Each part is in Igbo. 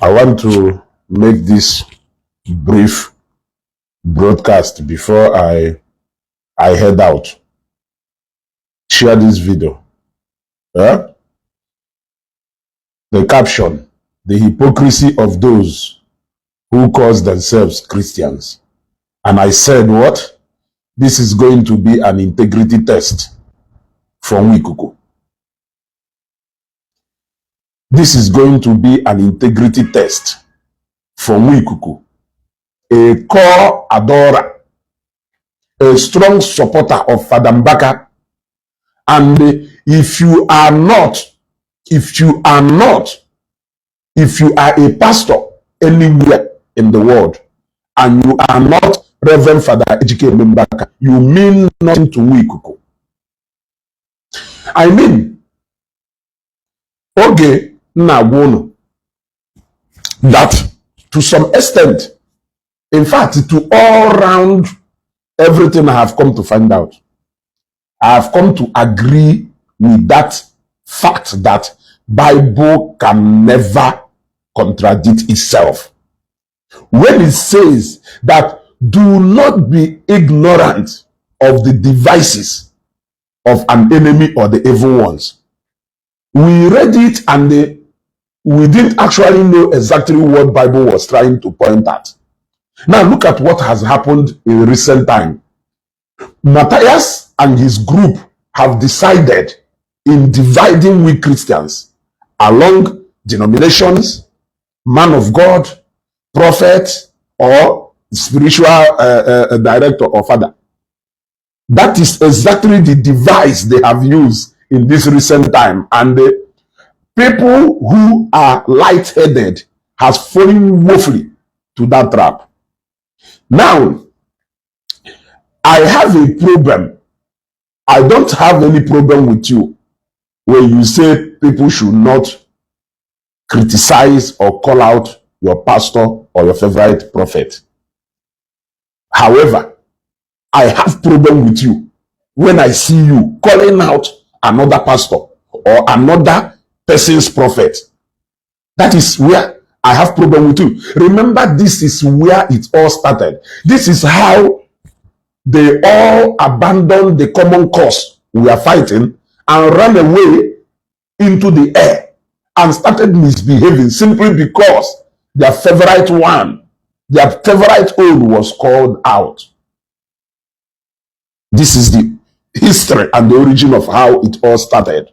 I want to make this brief broadcast before I head out. Share this video. Eh? The caption: "The hypocrisy of those who call themselves Christians." And I said what? This is going to be an integrity test for Nwikuku. This is going to be an integrity test for Nwikuku, a core adorer, a strong supporter of Father Mbaka. And if you are not, if you are not, if you are a pastor anywhere in the world and you are not Reverend Father Ejike Mbaka, you mean nothing to Nwikuku. I mean, oge m na-agwa unu that to some extent, in fact, to all round everything I have come to find out, I have come to agree with that fact that Bible can never contradict itself. When it says that do not be ignorant of the devices of an enemy or the evil ones. We read it and we didn't actually know exactly what Bible was trying to point at. Now look at what has happened in recent time. Matthias and his group have decided in dividing we Christians along denominations, man of God, prophet, or spiritual director or father. That is exactly the device they have used in this recent time. And the people who are light-headed has fallen woefully to that trap. Now, I have a problem. I don't have any problem with you when you say people should not criticize or call out your pastor or your favorite prophet. However, I have problem with you when I see you calling out another pastor or another person's prophet. That is where I have problem with you. Remember, this is where it all started. This is how they all abandoned the common cause we are fighting and ran away into the air and started misbehaving simply because their favorite one, their favorite own, was called out. This is the history and the origin of how it all started.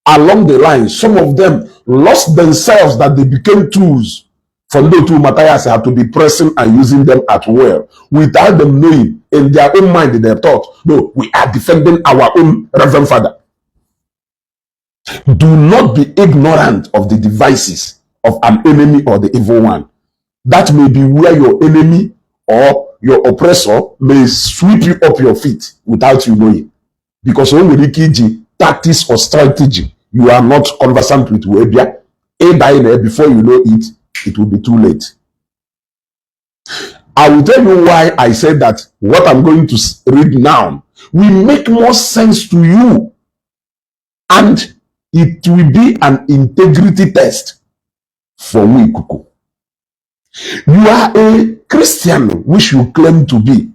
Along the line, some of them lost themselves that they became tools for those two Matthias had to be pressing and using them at will without them knowing. In their own mind, they thought, "No, we are defending our own Reverend Father." Do not be ignorant of the devices of an enemy or the evil one. That may be where your enemy or your oppressor may sweep you up your feet without you knowing. Because o nwere ike iji tactics or strategy you are not conversant with wee bịa ịda in there. Before you know it, it will be too late. I will tell you why I said that. What I'm going to read now will make more sense to you and it will be an integrity test for Nwikuku. You are a Christian, which you claim to be.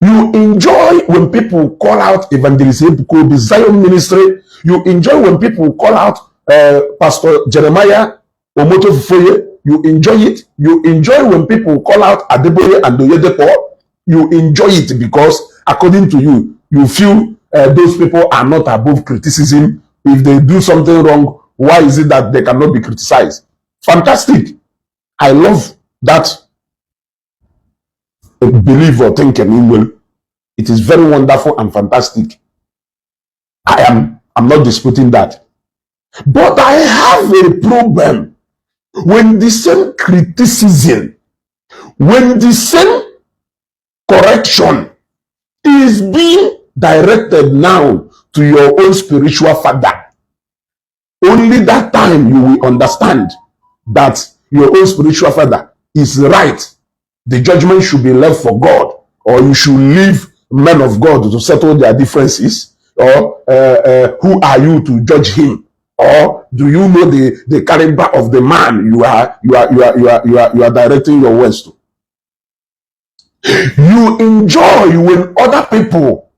You enjoy when people call out Evangelist Ebuka Obi, Zion Ministry. You enjoy when people call out Pastor Jeremiah Omoto Fufeyin. You enjoy it. You enjoy when people call out Adeboye and Oyedepo. You enjoy it because, according to you, you feel those people are not above criticism. If they do something wrong, why is it that they cannot be criticized? Fantastic. I love that belief or thinking in will. It is very wonderful and fantastic. I'm not disputing that. But I have a problem when the same criticism, when the same correction is being directed now to your own spiritual father. Only that time you will understand that your own spiritual father is right. The judgment should be left for God, or you should leave men of God to settle their differences, or who are you to judge him? Or do you know the caliber of the man you are directing your words to? You enjoy when other people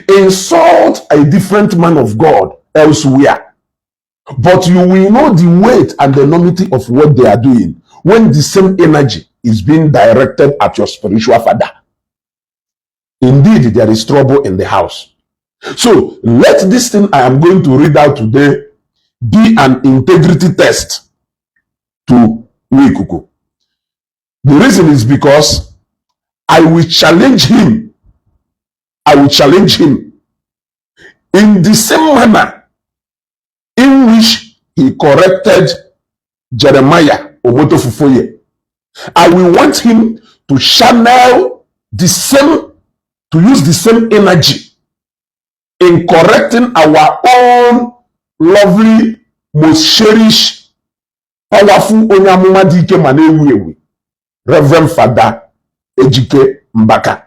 insult a different man of God elsewhere, but you will know the weight and the enormity of what they are doing when the same energy is being directed at your spiritual father. Indeed, there is trouble in the house. So let this thing I am going to read out today be an integrity test to Nwikuku. The reason is because I will challenge him. I will challenge him in the same manner in which he corrected Jeremiah Omoto Fufeyin. I will want him to channel the same, to use the same energy in correcting our own lovely, most cherished, powerful onye amụma dị ike ma na-ewu ewu, Reverend Father Ejike Mbaka.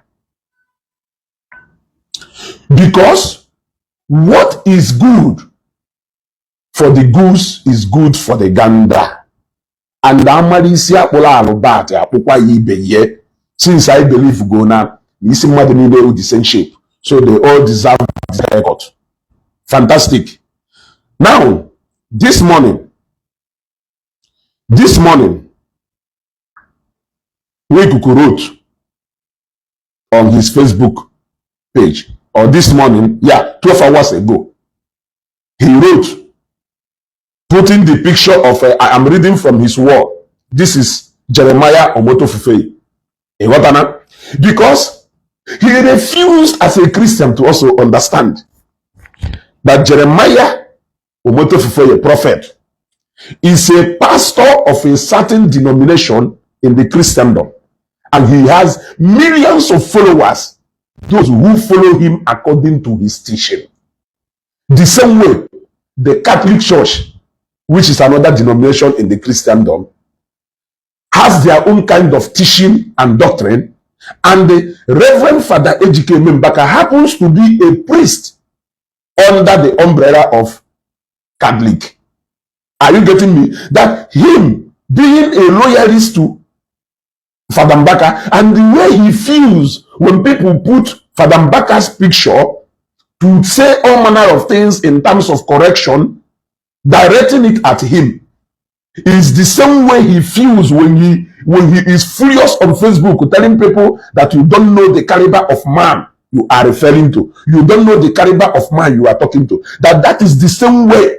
Because what is good for the goose is good for the gander. And amara isi akpụrụ alụbat akpụkwa ya ibe ye. Since I believe go na isi mmadụ niile wụ the same shape, so they all deserve the haircut. Fantastic. Now, this morning, Nwikuku wrote on his Facebook page, or this morning, yeah, 12 hours ago, he wrote, putting the picture of, I am reading from his wall. This is Jeremiah Omoto Fufeyin. Ịghọtana? Because he refused as a Christian to also understand that Jeremiah Omoto Fufeyin, prophet, is a pastor of a certain denomination in the Christendom. And he has millions of followers, those who follow him according to his teaching. The same way, the Catholic Church, which is another denomination in the Christendom, has their own kind of teaching and doctrine. And the Reverend Father Ejike Mbaka happens to be a priest under the umbrella of Catholic. Are you getting me? That him being a loyalist to Father Mbaka and the way he feels when people put Father Mbaka's picture to say all manner of things in terms of correction, directing it at him, is the same way he feels when he is furious on Facebook telling people that you don't know the caliber of man you are referring to. You don't know the caliber of man you are talking to. That is the same way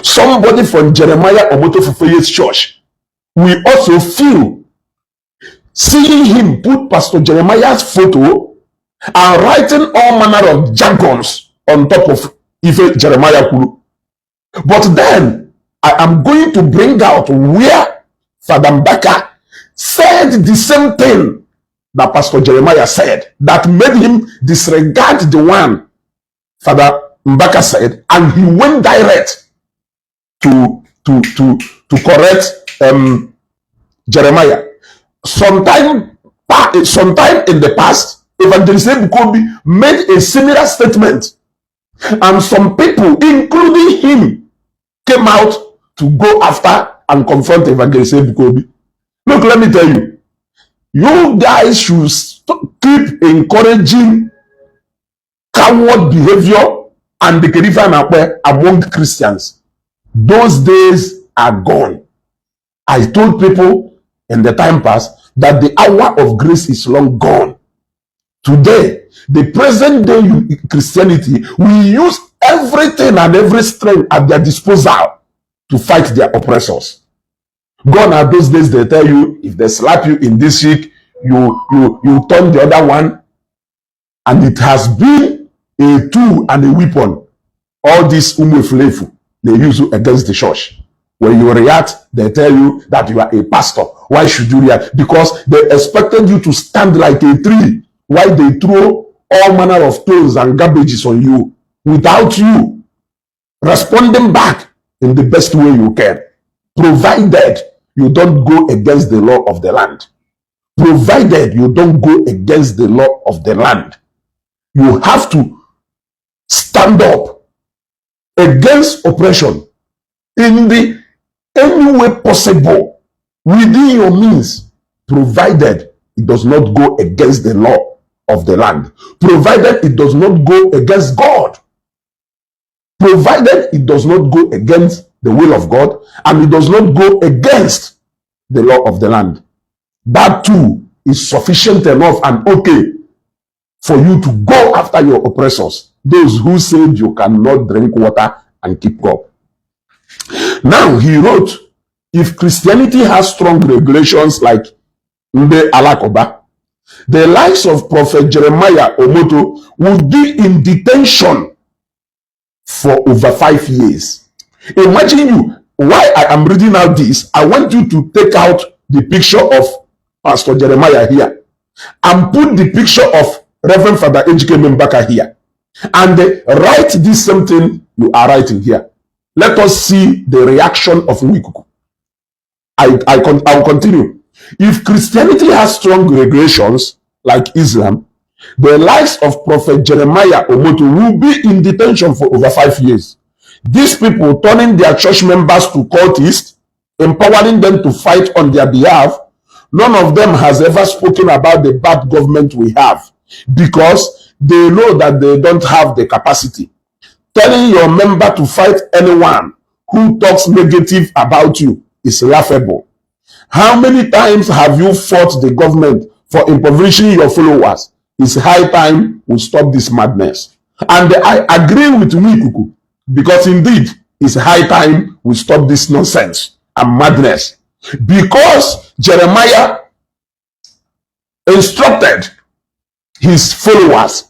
somebody from Jeremiah Omoto Fufeyin's church will also feel seeing him put Pastor Jeremiah's photo and writing all manner of jargons on top of ife Jeremiah kwuru. But then I am going to bring out where Father Mbaka said the same thing that Pastor Jeremiah said that made him disregard the one Father Mbaka said, and he went direct to correct Jeremiah. Sometime in the past, Evangelist Ebuka Obi made a similar statement, and some people, including him, came out to go after and confront Evangelist Ebuka Obi. Look, let me tell you, you guys should keep encouraging coward behavior and the Kerifa and among Christians. Those days are gone. I told people in the time past that the hour of grace is long gone. Today, the present day Christianity will use everything and every strength at their disposal to fight their oppressors. Gone are those days they tell you if they slap you in this cheek, you turn the other one, and it has been a tool and a weapon. All this umuefulefu they use against the church. When you react, they tell you that you are a pastor. Why should you react? Because they expected you to stand like a tree while they throw all manner of stones and garbages on you without you responding back in the best way you can, provided you don't go against the law of the land. Provided you don't go against the law of the land. You have to stand up. Against oppression in the any way possible within your means, provided it does not go against the law of the land, provided it does not go against God, provided it does not go against the will of God and it does not go against the law of the land. That too is sufficient enough and okay for you to go after your oppressors, those who said you cannot drink water and keep cup. Now he wrote, if Christianity has strong regulations like Nde Alakoba, the likes of Prophet Jeremiah Omoto would be in detention for over 5 years. Imagine you, why I am reading out this, I want you to take out the picture of Pastor Jeremiah here and put the picture of Reverend Father Ejike Mbaka here and write this same thing you are writing here. Let us see the reaction of Nwikuku. I will continue. If Christianity has strong regulations like Islam, the likes of Prophet Jeremiah Omoto will be in detention for over 5 years. These people turning their church members to cultists, empowering them to fight on their behalf, none of them has ever spoken about the bad government we have because they know that they don't have the capacity. Telling your member to fight anyone who talks negative about you is laughable. How many times have you fought the government for impoverishing your followers? It's high time we stop this madness. And I agree with Nwikuku because indeed it's high time we stop this nonsense and madness. Because Jeremiah instructed his followers.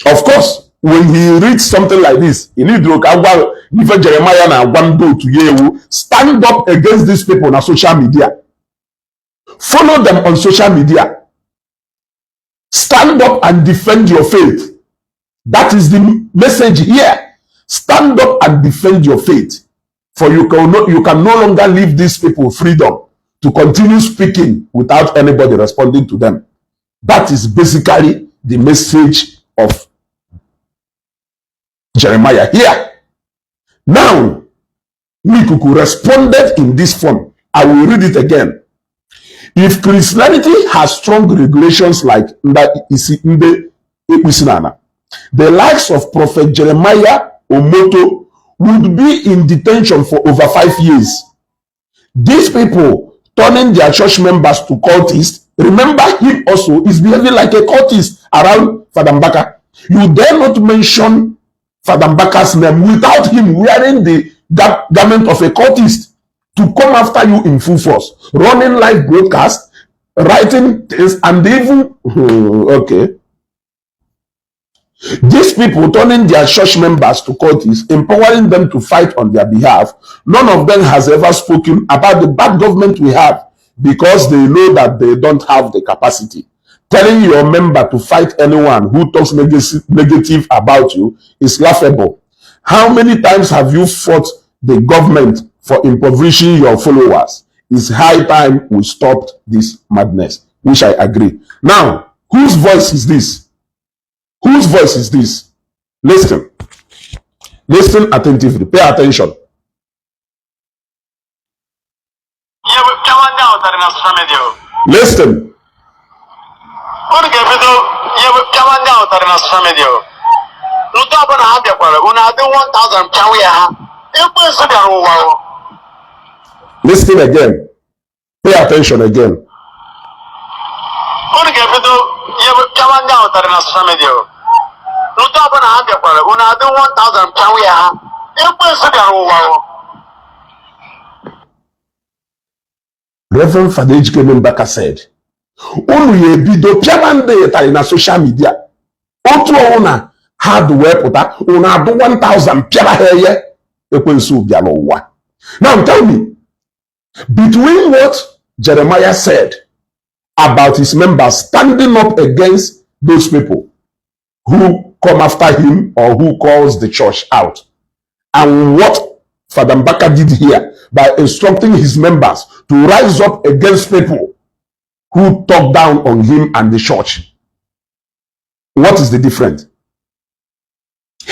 Of course, when he reads something like this, he need to agwa ife Jeremiah na-agwa ndị otu ya ewu, stand up against these people na social media. Follow them on social media. Stand up and defend your faith. That is the message here. Stand up and defend your faith. For you can no longer leave these people freedom to continue speaking without anybody responding to them. That is basically the message of Jeremiah here. Now, Nwikuku responded in this form. I will read it again. If Christianity has strong regulations like Nde Ekpusinana, the likes of Prophet Jeremiah Omoto would be in detention for over 5 years. These people turning their church members to cultists, remember him also is behaving like a cultist around Father Mbaka. You dare not mention Father Mbaka's name without him wearing the garment of a cultist to come after you in full force, running live broadcast, writing things, and even okay. These people turning their church members to cultists, empowering them to fight on their behalf, none of them has ever spoken about the bad government we have because they know that they don't have the capacity. Telling your member to fight anyone who talks negative about you is laughable. How many times have you fought the government for impoverishing your followers? It's high time we stopped this madness, which I agree. Now, whose voice is this? Whose voice is this? Listen. Listen attentively. Pay attention. Ihe bụ pịawa ndị ahụ ụtarị na social media o. Listen. Unu ga-ebido ihe bụ pịawa ndị ahụ ụtarị na social media o. Nke ọbụla ha bịakwara unu adị 1000 pịawa ya ha. Ekwensu bịara ụwa o. Listen again. Pay attention again. Unu ga-ebido ihe bụ pịawa ndị ahụ ụtarị na social media o. Nke ọbụla ha bịakwara unu adị 1000 pịawa ya ha. Ekwensu bịara ụwa o. Reverend Father Ejike Mbaka said, unu ya ebido pịawa ndị ụtarị na social media. Otu ọnwụ na ha dị wee pụta, unu adụ 1000 pịara ha eye. Ekwensu bịara ụwa. Now tell me, between what Jeremiah said about his members standing up against those people who come after him or who calls the church out, and what Father Mbaka did here by instructing his members to rise up against people who talk down on him and the church, what is the difference?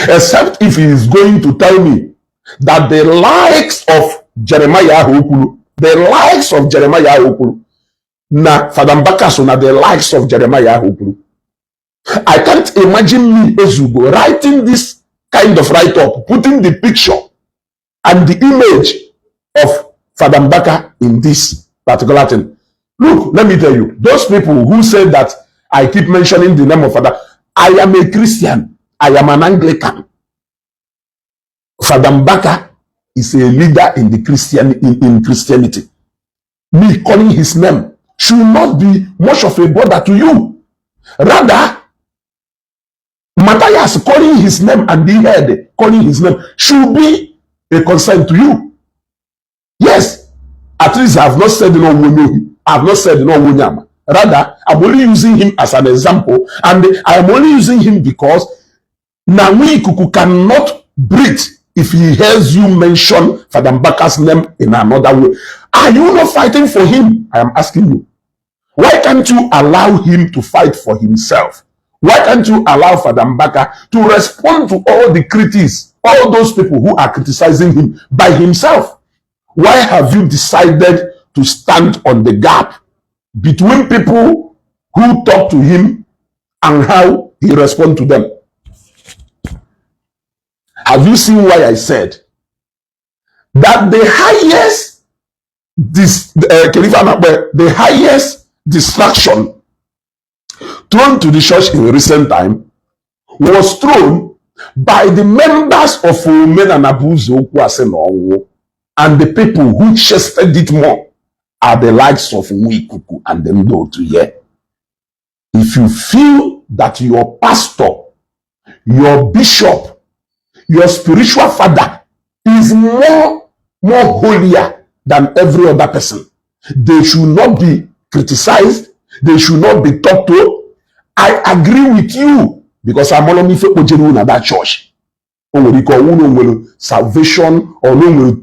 Except if he is going to tell me that the likes of Jeremiah Okwulu, the likes of Jeremiah Okwulu, na Fada Mbaka so na the likes of Jeremiah Okwulu. I can't imagine me, Ezugo, writing this kind of write-up, putting the picture and the image of Fada Mbaka in this particular thing. Look, let me tell you, those people who say that I keep mentioning the name of Father, I am a Christian. I am an Anglican. Father Mbaka is a leader in Christianity. Me calling his name should not be much of a bother to you. Rather, Matthias calling his name and the head calling his name should be a concern to you. Yes, at least I have not said no wonyohi. I have not said no wonyama. Rather, I'm only using him as an example, and I am only using him because Nwi Ikuku cannot breathe if he hears you mention Father Mbaka's name in another way. Are you not fighting for him? I am asking you. Why can't you allow him to fight for himself? Why can't you allow Father Mbaka to respond to all the critics, all those people who are criticizing him by himself? Why have you decided to stand on the gap between people who talk to him and how he responds to them? Have you seen why I said that the highest this the highest distraction thrown to the church in recent time was thrown by the members of Omenana Buzo Okwu na Ọnwụ, and the people who chested it more are the likes of Nwikuku and the ndị otu ya. If you feel that your pastor, your bishop, your spiritual father is more holier than every other person, they should not be criticized, they should not be talked to. I agree with you because I'm only ife kpojere na that church. O nwere ike ọnwụ na o nwere salvation or na o nwere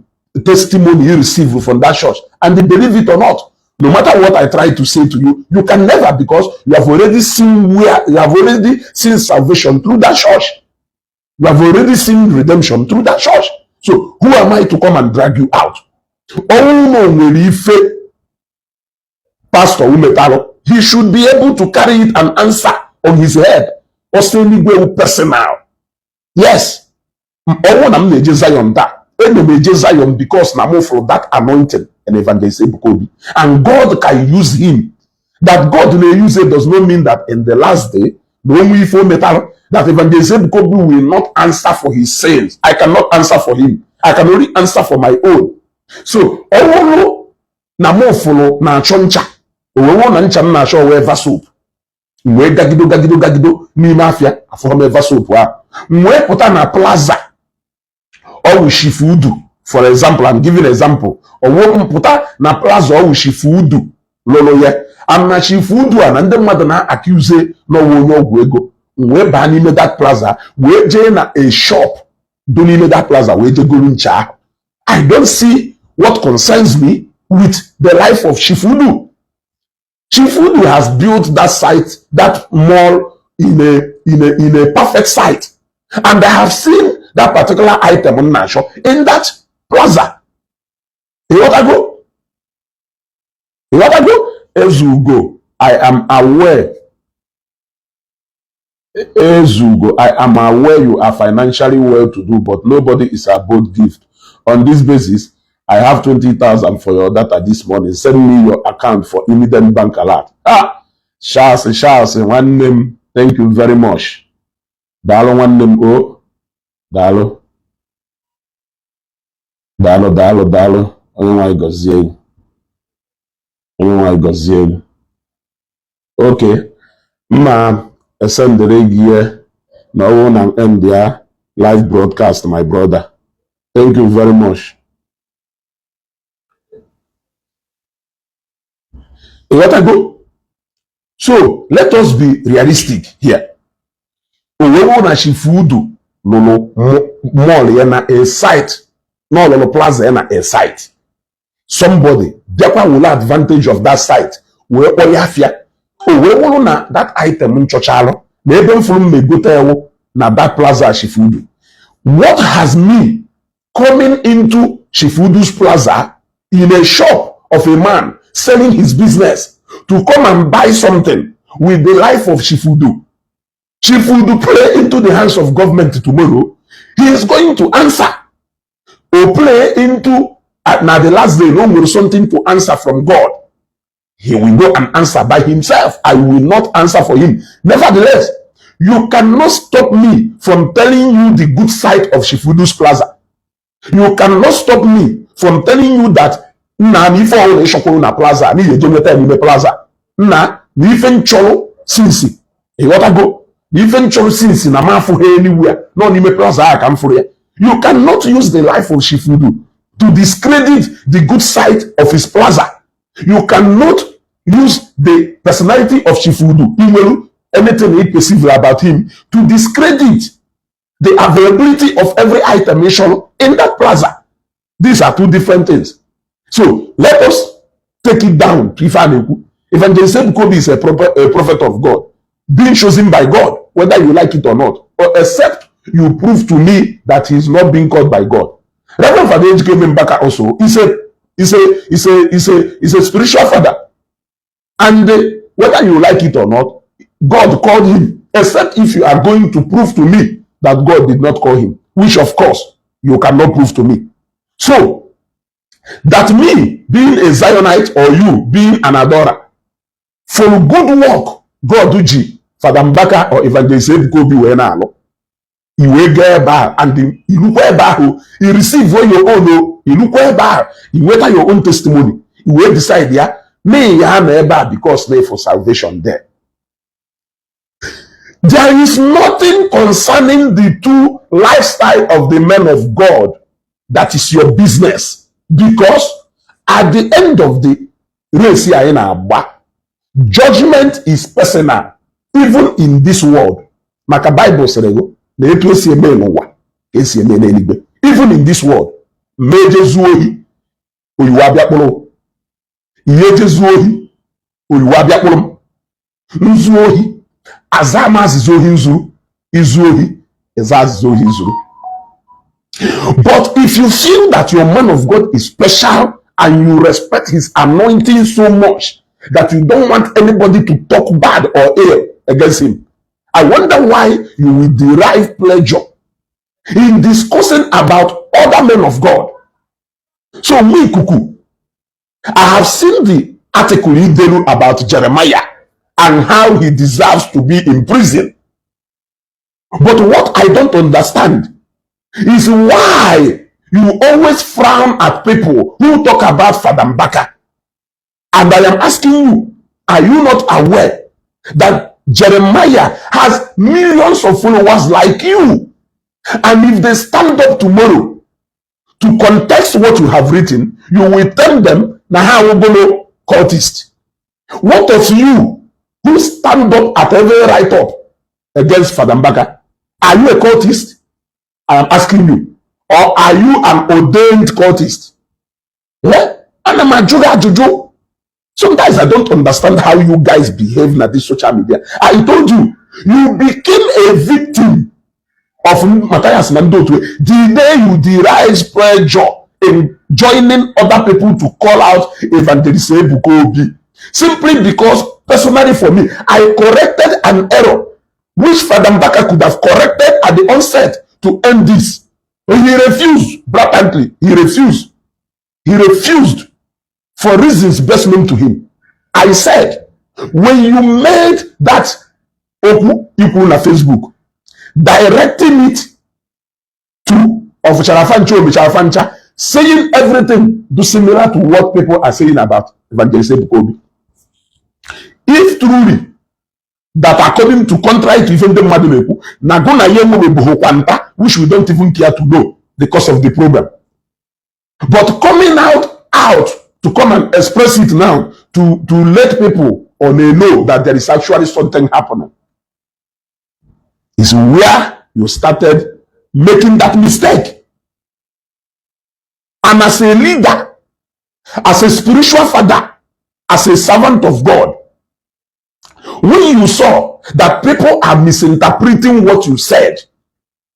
testimony you receive from that church. And they believe it or not, no matter what I try to say to you, you can never, because you have already seen where you have already seen salvation through that church. You have already seen redemption through that church. So who am I to come and drag you out? Ọnwụ na o nwere ife Pastor Umetalo, he should be able to carry it and answer on his head. Ọsọ eluigwe personal. Yes. Ọnwụ na m na-eje Zion taa. Ena m eje Zion because na mụ fụrụ that anointing in Evangelist Ebuka Obi. And God can use him. That God may use it does not mean that in the last day, na onwe ife o metalụ, that Evangelist Ebuka Obi will not answer for his sins. I cannot answer for him. I can only answer for my own. So, ọ bụrụ na mụ fụrụ na-achọ ncha, o wee wụ na ncha m na-achọ wee Eva soap, m wee gagido gagido gagido n'ime afịa, afọrọ m Eva soap ahụ, m wee pụta na plaza ọwụ Chief Udu. For example, I'm giving example, ọwụ m pụta na plaza ọwụ Chief Udu lụrụ ya, and na Chief Udu a na ndị mmadụ na-accuse n'ọwụ onye ọgwụ ego, m wee baa n'ime that plaza, wee jee na a shop dị n'ime that plaza, wee jegoro ncha ahụ. I don't see what concerns me with the life of Chief Udu. Chief Udu has built that site, that mall, in a perfect site, and I have seen that particular item m na-achọ in that plaza. Ịghọtago? Ịghọtago? Ezugo, I am aware. Ezugo, I am aware you are financially well to do, but nobody is above gift. On this basis, I have 20,000 for your data this morning. Send me your account for immediate bank alert. Ah, Charles, Charles, nwanne m, thank you very much. Daalụ nwanne m o. Daalụ. Daalụ, daalụ, daalụ. Onye nwanyị gọzie gị. Onye nwanyị gọzie gị. Okay. Mma esendere gị ihe na ọ bụrụ na m end ya live broadcast, my brother. Thank you very much. Ịghọtago? So let us be realistic here. O wee bụrụ na Chief Udu lụrụ mall ya na a site, na ọlụlụ plaza ya na a site. Somebody bịakwa were advantage of that site wee kpọrọ ya afịa. O wee bụrụ na that item m chọchalụ na ebe m fụrụ m egote ewu na that plaza Chief Udu. What has me coming into Chief Udu's Plaza in a shop of a man selling his business to come and buy something with the life of Chief Udu? Chief Udu play into the hands of government tomorrow, he is going to answer or play into now the last day no nwere something to answer from God. He will go and answer by himself. I will not answer for him. Nevertheless, you cannot stop me from telling you the good side of Chief Udu's Plaza. You cannot stop me from telling you that, nna, na ife ọbụla ịchọkwuru na plaza n'ihi eje nweta ya n'ime plaza, nna, na ife nchọrọ since, ịghọtago, na ife nchọrọ since na m afụghị anywhere nọ n'ime plaza a ka m fụrụ ya. You cannot use the life of Chief Udu to discredit the good side of his plaza. You cannot use the personality of Chief Udu, inwelu anything he perceive about him, to discredit the availability of every item in that plaza. These are two different things. So let us take it down to ife a na-ekwu. Evangelist Ebuka Obi is a prophet of God, being chosen by God, whether you like it or not, or except you prove to me that he is not being called by God. Reverend Father Ejike Mbaka also is a spiritual father. And whether you like it or not, God called him, except if you are going to prove to me that God did not call him, which of course you cannot prove to me. So, that me being a Zionite or you being an adorer, for good work God ji Father Mbaka or Evangelist Ebuka Obi wee na-alụ, i wee gaa ebe ahụ and ilukwa ebe ahụ, i receive your own o, ilukwa ebe ahụ, i nweta your own testimony, i wee decide ya mee ya na ebe a because na for salvation there. There is nothing concerning the two lifestyle of the men of God that is your business, because at the end of the race anyị na-agba, judgment is personal even in this world, maka Bible sịrị gị na etu esi eme n'ụwa ka esi eme n'eluigwe. Even in this world, ma ejezu ohi, oyiwe abịa kpụrụ ihe, ejezu ohi, oyiwe abịa kpụrụ m, nzu ohi, aza m azịza ohi nzuru, izu ohi, ịza azịza ohi zuru. But if you feel that your man of God is special and you respect his anointing so much that you don't want anybody to talk bad or ill against him, I wonder why you will derive pleasure in discussing about other men of God. So me, Kuku, I have seen the article he did about Jeremiah and how he deserves to be in prison. But what I don't understand is why you always frown at people who talk about Father Mbaka. And I am asking you, are you not aware that Jeremiah has millions of followers like you? And if they stand up tomorrow to contest what you have written, you will tell them na ha awụgolo cultist. What of you who stand up at every write-up against Father Mbaka? Are you a cultist? I am asking you. Or are you an ordained cultist? Yeah? Ana m ajụ gị ajụjụ. Sometimes I don't understand how you guys behave na this social media. I told you, you became a victim of Matthias na ndị otu the day you derive pleasure in joining other people to call out Evangelist Ebuka Obi. Simply because, personally for me, I corrected an error which Father Mbaka could have corrected at the onset to end this. But he refused, blatantly. He refused. He refused for reasons best known to him. I said, when you made that okwu ikwu na Facebook, directing it to Ofuchara Fancha, Omichara Fancha, saying everything do similar to what people are saying about Evangelist Ebuka Obi. If truly that according to, contrary to ife ndị mmadụ na-ekwu na gụ na ya enwebeghị kwanta, which we don't even care to know the cause of the problem, but coming out to come and express it now to let people or they know that there is actually something happening is where you started making that mistake. And as a leader, as a spiritual father, as a servant of God, when you saw that people are misinterpreting what you said,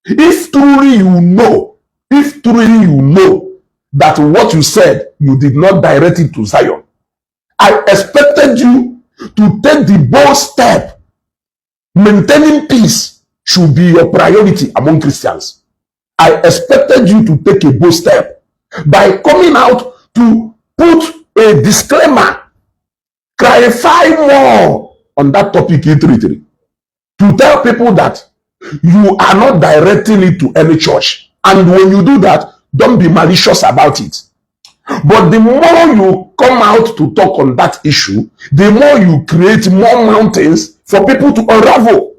If truly you know, if truly you know that what you said, you did not direct it to Zion, I expected you to take the bold step. Maintaining peace should be your priority among Christians. I expected you to take a bold step by coming out to put a disclaimer, clarify more on that topic, 333, to tell people that you are not directing it to any church. And when you do that, don't be malicious about it. But the more you come out to talk on that issue, the more you create more mountains for people to unravel.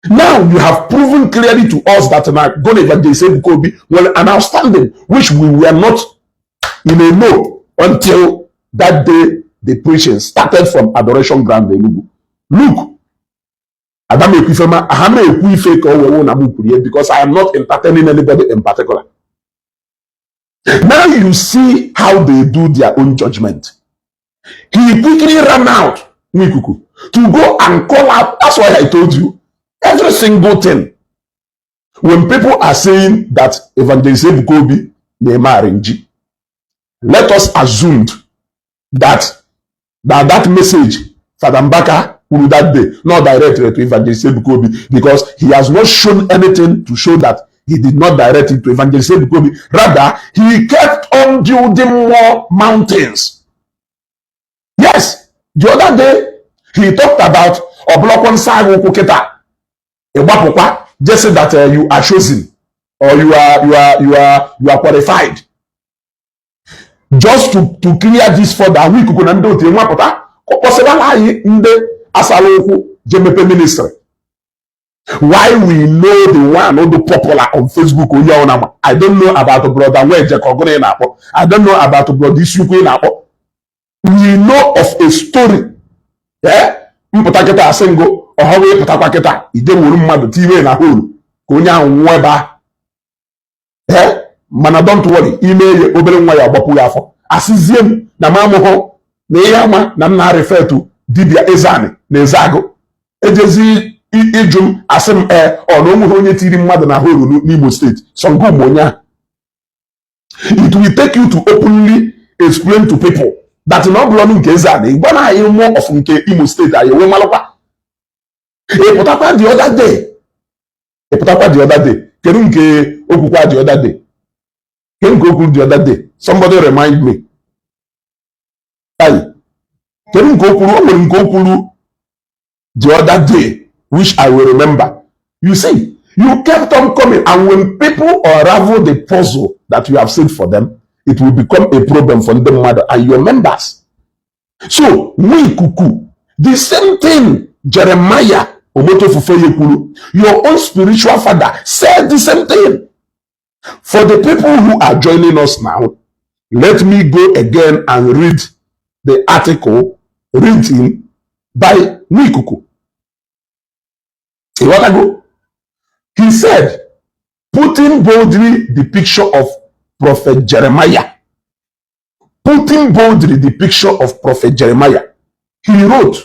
Now you have proven clearly to us that now God Evangelist Ebuka Obi were an outstanding, which we were not in a know until that day the preaching started from Adoration Ground Enugu. Look, Adam ekwu ife ma aha m ekwu ife ka o wee wụ na m kwuru ya, because I am not entertaining anybody in particular. Now you see how they do their own judgment. He quickly ran out, Nwikuku, to go and call out. That's why I told you every single thing. When people are saying that Evangelist Ebuka Obi na-eme arrange, let us assume that message Father Mbaka kwuru that day not directed to Evangelist Ebuka Obi, because he has not shown anything to show that he did not direct it to Evangelist Ebuka Obi. Rather, he kept on building more mountains. Yes, the other day he talked about ọbụlọkwa nsọ agụ ụkwụ kịta ịgbapụkwa, just say that you are chosen or you are qualified. Just to clear this further, ikuku na ndị otu nwapụta kpọsịrala anyị ndị asala ụkwụ je mepe ministry. Why we know the one who do popular on Facebook, onye ọbụla ma. I don't know about brother Nweje ka ọgụrụ ị na-akpọ. I don't know about brother Isiukwu ị na-akpọ. We know of a story. Eh? Mpụta kịta asị ngụ ọhọrọ ịpụtakwa kịta ije wuru mmadụ tinye na holu ka onye ahụ nwụọ ebe ahụ. Eh? Mana don't worry, ime ya obere nwa ya agbapụ ya afọ. Asịzie m na m amụghọ na ihe ama na m na-refer to dibịa Ezeani na Ezeagụ. Ejezi ịjụ m asị m ee ọ na onweghị onye tiri mmadụ na holu n'Imo Steeti sọngụ ụmụ onye ahụ. It will take you to openly explain to people that na ọ bụrụ ọnụ nke Ezeani gwa na anyị more of nke Imo Steeti anyị enwe malụkwa. Ịpụtakwa the other day, ịpụtakwa the other day, kedu nke okwukwa the other day? Kedu nke okwu the other day? Somebody remind me. Ayi, kedu nke o kwuru? O nwere nke o kwuru the other day which I will remember. You see, you kept on coming, and when people unravel the puzzle that you have set for them, it will become a problem for ndị mmadụ and your members. So, Nwikuku, the same thing Jeremiah Omoto Fufeyin kwuru, your own spiritual father said the same thing. For the people who are joining us now, let me go again and read the article written by Nwikuku. Ịghọtago? He said, putting boldly the picture of Prophet Jeremiah, putting boldly the picture of Prophet Jeremiah, he wrote,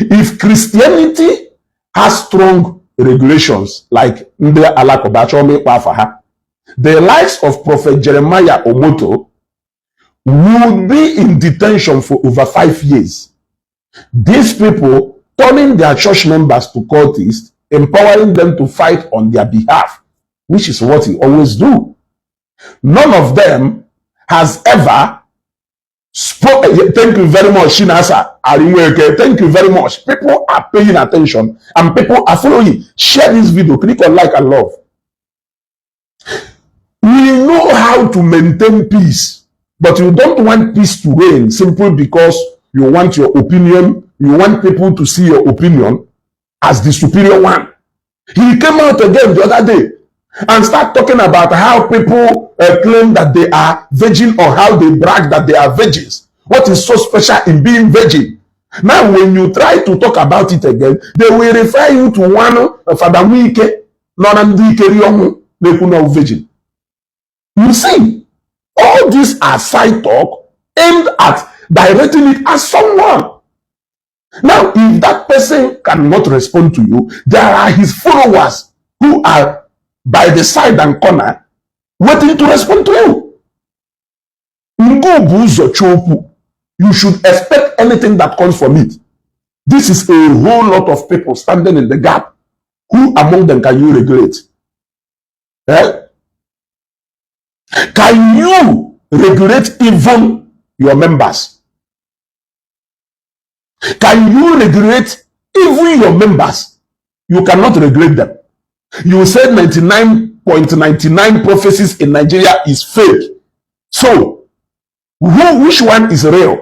"If Christianity has strong regulations like ndị Alakụba chọọ m ịkpọ afa ha, the likes of Prophet Jeremiah Omoto would be in detention for over 5 years. These people turning their church members to cultists, empowering them to fight on their behalf, which is what he always do. None of them has ever spoke." Thank you very much, Shinasa Arinweke. Thank you very much. People are paying attention and people are following. Share this video, click on like and love. We know how to maintain peace, but you don't want peace to reign simply because you want your opinion, you want people to see your opinion as the superior one. He came out again the other day and start talking about how people claim that they are virgin or how they brag that they are virgins. What is so special in being virgin? Now, when you try to talk about it again, they will refer you to one Father Wike, nọ na ndị ikeri ọnwụ na-ekwu na virgin. You see, all these are side talk aimed at directing it at someone. Now, if that person cannot respond to you, there are his followers who who are by the side and corner waiting to respond to you. Ngo bụ ụzọ chọọ okwu. You should expect anything that comes from it. This is a whole lot of people standing in the gap. Who among them can you regulate? Eh? Can you regulate even your members? Can you regulate even your members? You cannot regulate them. You said 99.99 prophecies in Nigeria is fake. So, which one is real?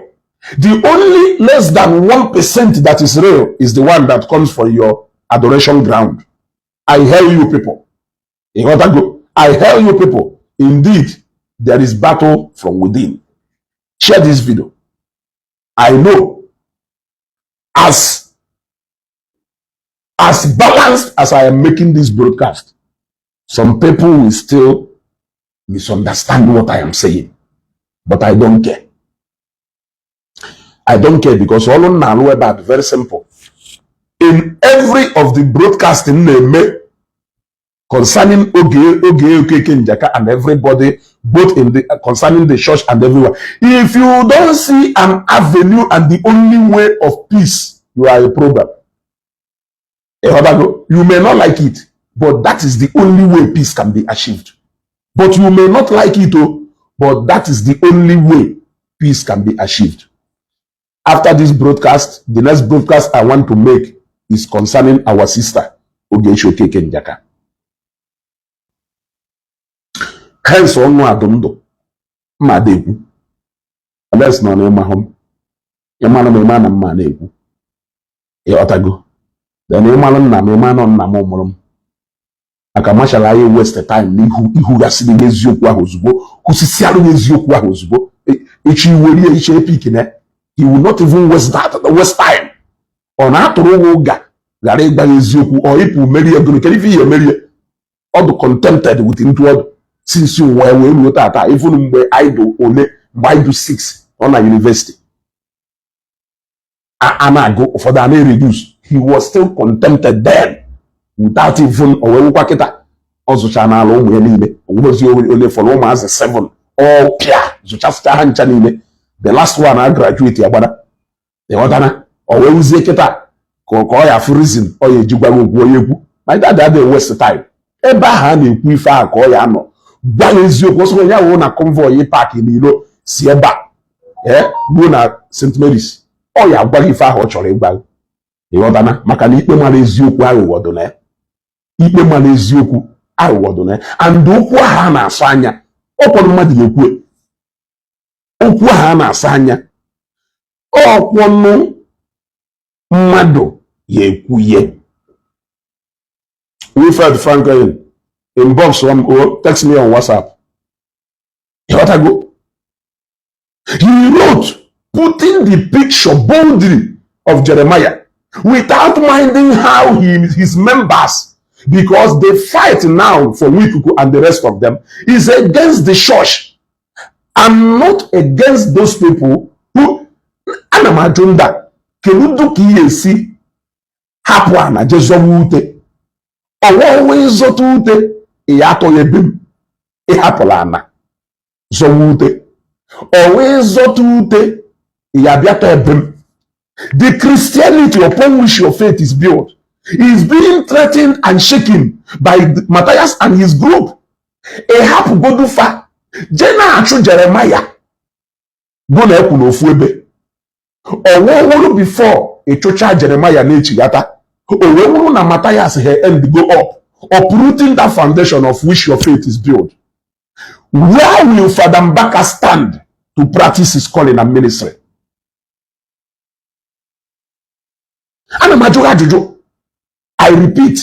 The only less than 1% that is real is the one that comes from your adoration ground. I hear you people. You got to go. I hear you people. Indeed, there is battle from within. Share this video. I know as balanced as I am making this broadcast, some people will still misunderstand what I am saying. But I don't care. I don't care because all m na-alụ ebe a dị very simple. In every of the broadcasting na-eme concerning Oge Okeke Njaka and everybody, both in the concerning the church and everywhere. If you don't see an avenue and the only way of peace, you are a problem. Ịghọtago? You may not like it, but that is the only way peace can be achieved. But you may not like it, oh, but that is the only way peace can be achieved. After this broadcast, the next broadcast I want to make is concerning our sister, Ogechi Okeke Njaka. Hence, ọnụ adụ ndụ mma na-ekwu. Unless nọ n'ịmahụ m. Ịmanụ m, ịma na mma na-ekwu. Ịghọtago? Then ịmalụ nna m, ịma nọ nna m mụrụ m. Maka machala anyị waste time n'ihu ihugasịrị gị eziokwu ahụ ozugbo, kwụsịsịarụ gị eziokwu ahụ ozugbo. Echi iwerie iche epik na he will not even waste time. Ọ na-atụrụ ụgwọ ụga ghara ịgba ya eziokwu, ọ ịpụ merie gụrụ kedu ife ihe emerie. Ọ dị contented with ntụ ọdụ since ụwa ya wee ruo tata, even mgbe anyị dị ole, mgbe anyị dị 6 ọ na university a na-agụ ụfọdụ a na-reduce, he was still contented then without even o wee wụkwa kịta. Ọ zụcha n'ala ụmụ ya niile, onwezi ole fọrọ, ụmụazị 7 ọ pịa zụchasịcha ha ncha niile. The last one a graduate ya gbara, ịghọtana? O wee wuzie kịta ka ọ ya afụ reason ọ ya eji gwa gị okwu onye ekwu. My dad adịghị waste time ebe ahụ a na-ekwu ife ahụ ka ọ ya anọ gwa ya eziokwu. Ọsọ ya wụ na convoy park n'ilo si ebe a ee ruo na St. Mary's, ọ ya agwa gị ife ahụ ọ chọrọ ịgwa gị, ịghọtana? Maka na ikpe mara eziokwu, aghụghọ dị na ya. Ikpe mara eziokwu, aghụghọ dị na ya. And okwu ahụ a na-asọ anya, ọkwọdụ mmadụ ga-ekwu okwu ahụ a na-asa anya, ọkwọnụ mmadụ ya ekwuye. Wilfred Franklin, inbox or text me on WhatsApp. Ịghọtago? He wrote, putting the picture boldly of Jeremiah without minding how his members, because the fight now for Wikuku and the rest of them is against the church and not against those people who. Ana m ajụ nda, kedu ka ihe esi hapụ ana je zọwa ute? Ọwa ịzọta ute ya atọghị ebe m ịhapụla ana zọwa ute, ọwa ịzọta ute ya bịata ebe m. The Christianity upon which your faith is built is being threatened and shaken by Matthias and his group. Ị hapụgodu fa jee na-achụ Jeremiah bụ na ekwu n'ofu ebe ọwa wụrụ before ịchụcha Jeremiah na-echighata, o wee wụrụ na Matthias ha end go up uprooting that foundation of which your faith is built. Where will Father Mbaka stand to practice his calling and ministry? Ana m ajụ ajụjụ. I repeat,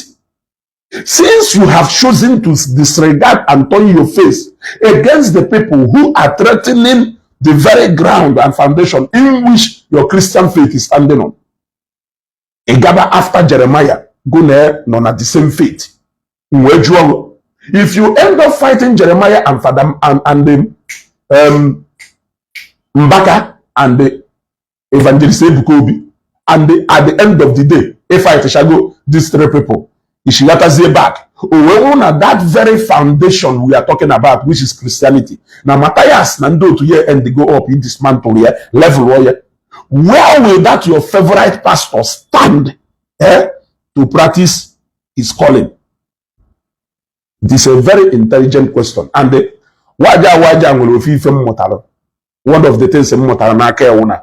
since you have chosen to disregard and turn your face against the people who are threatening the very ground and foundation in which your Christian faith is standing on, ị gaba after Jeremiah go na nọ na the same faith. Wee jụọ, if you end up fighting Jeremiah and Father and the Mbaka and the Evangelist Ebuka Obi, and at the end of the day, if I shago these three people, Ishighatazie back, O wee bụrụ na that very foundation we are talking about, which is Christianity, na Matthias na ndị otu ya end go up in dismantle ya, level ya, where will that your favorite pastor stand to practice his calling? It is a very intelligent question. And waja waja nwere ofe ife m mụtara. One of the things m mụtara n'aka ewu na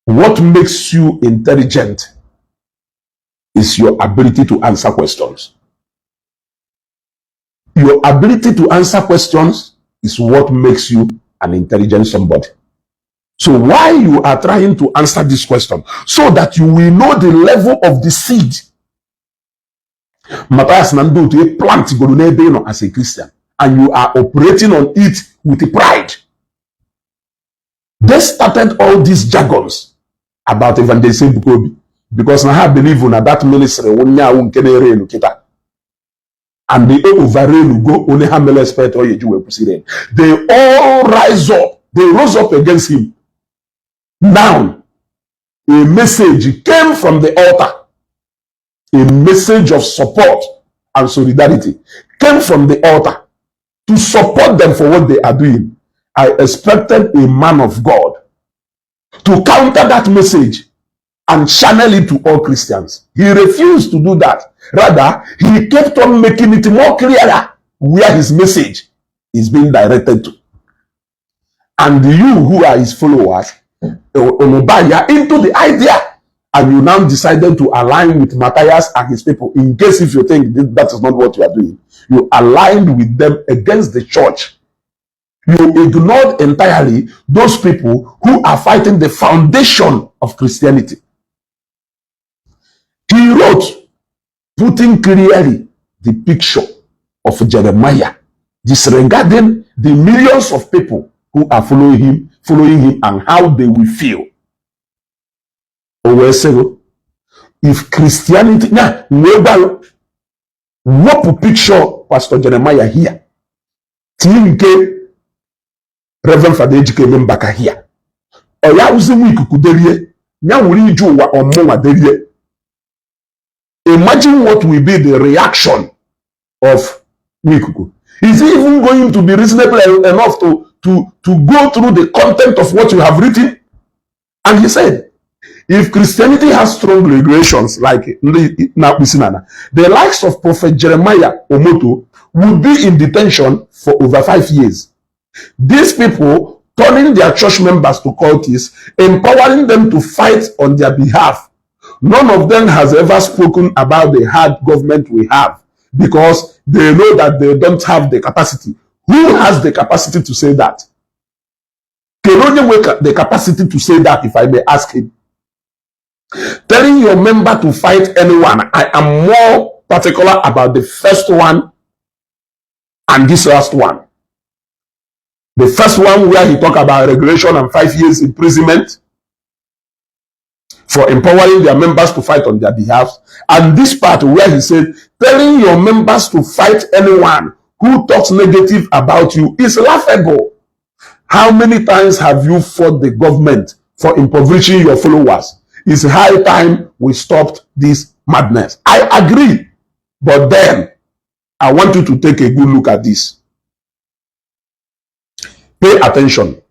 what makes you intelligent is your ability to answer questions. Your ability to answer questions is what makes you an intelligent somebody. So why you are trying to answer this question? So that you will know the level of the seed Matthias na ndị otu plant goro n'ebe ị nọ as a Christian, and you are operating on it with pride. They started all these jargons about Evangelist Ebuka Obi because na ha believe na that ministry onye awụ nke na-ere elu kịta, and they overrain go only ha mere expect ọ eji wee kwụsị rain. They all rise up, they rose up against him. Now a message came from the altar, a message of support and solidarity came from the altar to support them for what they are doing. I expected a man of God to counter that message and channel it to all Christians. He refused to do that. Rather, he kept on making it more clearer where his message is being directed to. And you who are his followers, buy into the idea, and you now decided to align with Matthias and his people. In case if you think that is not what you are doing, you aligned with them against the church. You ignored entirely those people who are fighting the foundation of Christianity. He wrote, putting clearly the picture of Jeremiah, disregarding the millions of people who are following him and how they will feel. O wee sị, if Christianity, na wee gbalụ wepụ picture Pastor Jeremiah here, tinye nke Reverend Father Ejikeme Mbaka here, ọ ya wụzi nwa ikuku derie ya were ije ụwa ọmụnwa derie. Imagine what will be the reaction of Nwikuku. Is he even going to be reasonable enough to go through the content of what you have written? And he said, if Christianity has strong regulations like the likes of Prophet Jeremiah Omoto would be in detention for over 5 years. These people turning their church members to cultists, empowering them to fight on their behalf. None of them has ever spoken about the hard government we have because they know that they don't have the capacity. Who has the capacity to say that? Can only the capacity to say that, if I may ask him? Telling your member to fight anyone, I am more particular about the first one and this last one. The first one where he talk about regulation and 5 years imprisonment for empowering their members to fight on their behalf. And this part where he said, telling your members to fight anyone who talks negative about you is laughable. How many times have you fought the government for impoverishing your followers? It's high time we stopped this madness. I agree. But then, I want you to take a good look at this. Pay attention.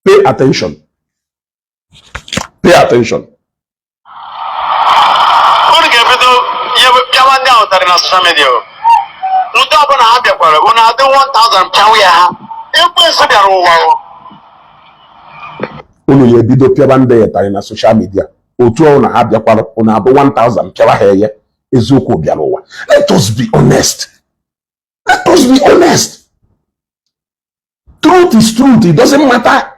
Pay attention. Pay attention. Unu ga-ebido ihe pịawa ndị ahụ ụtarị na social media o. Ndị ọbụla ha bịakwara unu adị 1000 pịawa ya ha. Ekwensu bịara ụwa o. Unu ya ebido pịaba ndị ya na social media. Otu ọrụ na ha bịakwara unu abụ 1000 pịawa ha eye. Eziokwu bịara ụwa. Let us be honest. Let us be honest. Truth is truth. It doesn't matter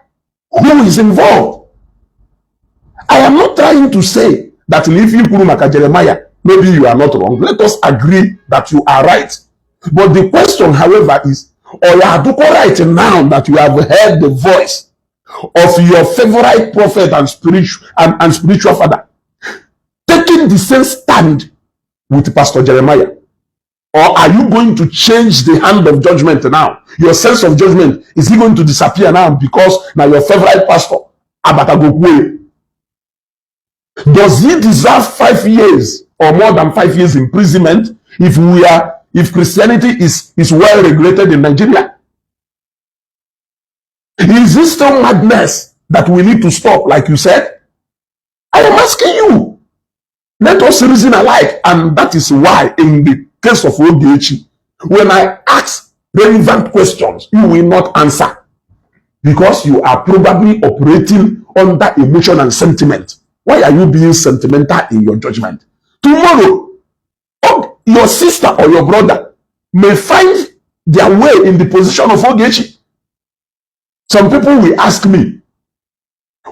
who is involved. I am not trying to say that if you kwuru maka Jeremiah, maybe you are not wrong. Let us agree that you are right. But the question, however, is, or you are right now that you have heard the voice of your favorite prophet and spiritual father taking the same stand with Pastor Jeremiah? Or are you going to change the hand of judgment now? Your sense of judgment, is he going to disappear now because now your favorite pastor, Abatagokwe? Does he deserve 5 years or more than 5 years imprisonment? If Christianity is well regulated in Nigeria? Is this still madness that we need to stop, like you said? I am asking you. Let us reason alike. And that is why, in the case of Ogechi, when I ask relevant questions, you will not answer because you are probably operating under emotion and sentiment. Why are you being sentimental in your judgment? Tomorrow, oh, your sister or your brother may find their way in the position of Ogechi. Some people will ask me,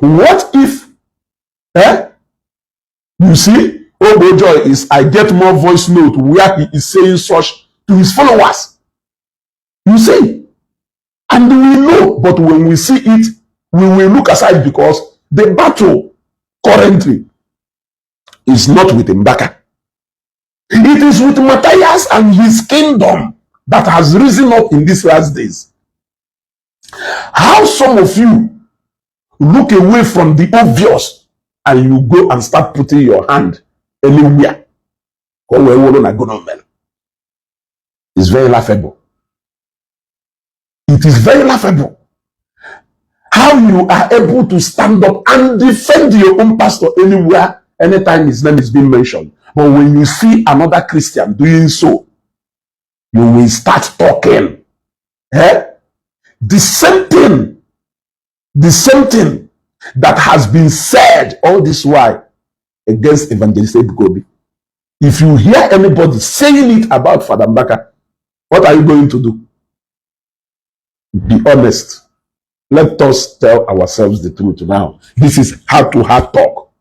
what if, eh? You see, Ogbojoy is, I get more voice note where he is saying such to his followers. You see, and we know, but when we see it, we will look aside because the battle currently is not with Mbaka. It is with Matthias and his kingdom that has risen up in these last days. How some of you look away from the obvious and you go and start putting your hand anywhere ka o wee wụrụ na gọọmenti is very laughable. It is very laughable. How you are able to stand up and defend your own pastor anywhere, anytime his name is being mentioned. But when you see another Christian doing so, you will start talking. Eh? The same thing that has been said all this while against Evangelist Ebuka Obi. If you hear anybody saying it about Father Mbaka, what are you going to do? Be honest. Let us tell ourselves the truth now. This is heart to heart talk.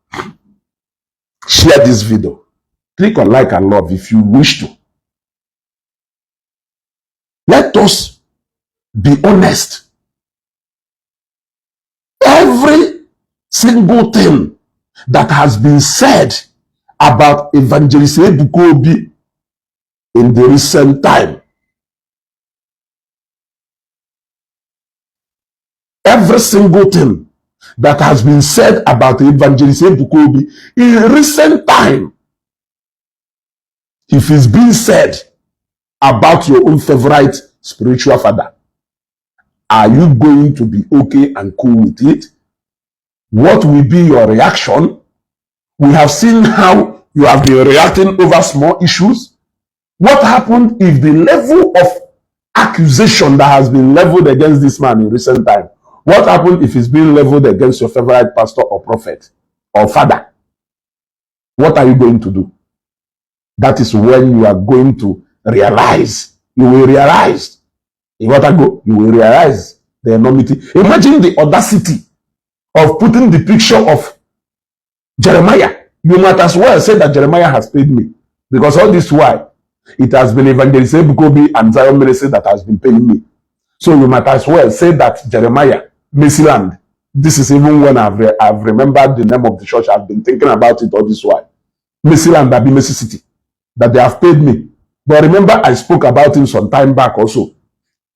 Share this video. Click on like and love if you wish to. Let us be honest. Every single thing that has been said about Evangelist Ebuka Obi in the recent time, every single thing that has been said about Evangelist Ebuka Obi in recent time, if it's being said about your own favorite spiritual father, are you going to be okay and cool with it? What will be your reaction? We have seen how you have been reacting over small issues. What happened if the level of accusation that has been leveled against this man in recent time, what happened if it's being leveled against your favorite pastor or prophet or father? What are you going to do? That is when you are going to realize. You will realize. You got to go. You will realize the enormity. Imagine the audacity of putting the picture of Jeremiah. You might as well say that Jeremiah has paid me. Because all this while, it has been Evangelist Ebuka Obi and Zion Ministry that has been paying me. So you might as well say that Jeremiah, Mercyland, this is even when I've remembered the name of the church. I've been thinking about it all this while. Mercyland, that be Mercy City, that they have paid me. But remember, I spoke about him some time back also,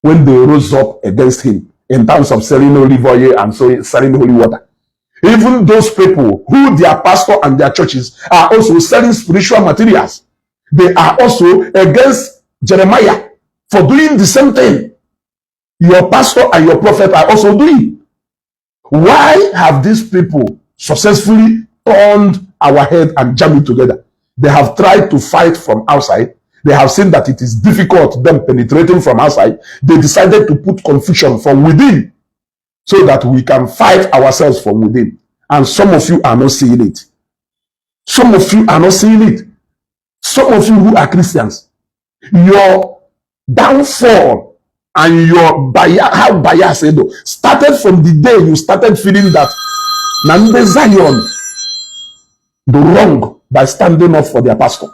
when they rose up against him in terms of selling olive oil and so selling holy water. Even those people who their pastor and their churches are also selling spiritual materials, they are also against Jeremiah for doing the same thing your pastor and your prophet are also doing. Why have these people successfully turned our head and jammed it together? They have tried to fight from outside. They have seen that it is difficult them penetrating from outside. They decided to put confusion from within so that we can fight ourselves from within. And some of you are not seeing it. Some of you are not seeing it. Some of you who are Christians, your downfall and your bias, how bias started from the day you started feeling that na ndị Zion the wrong by standing up for their pastor.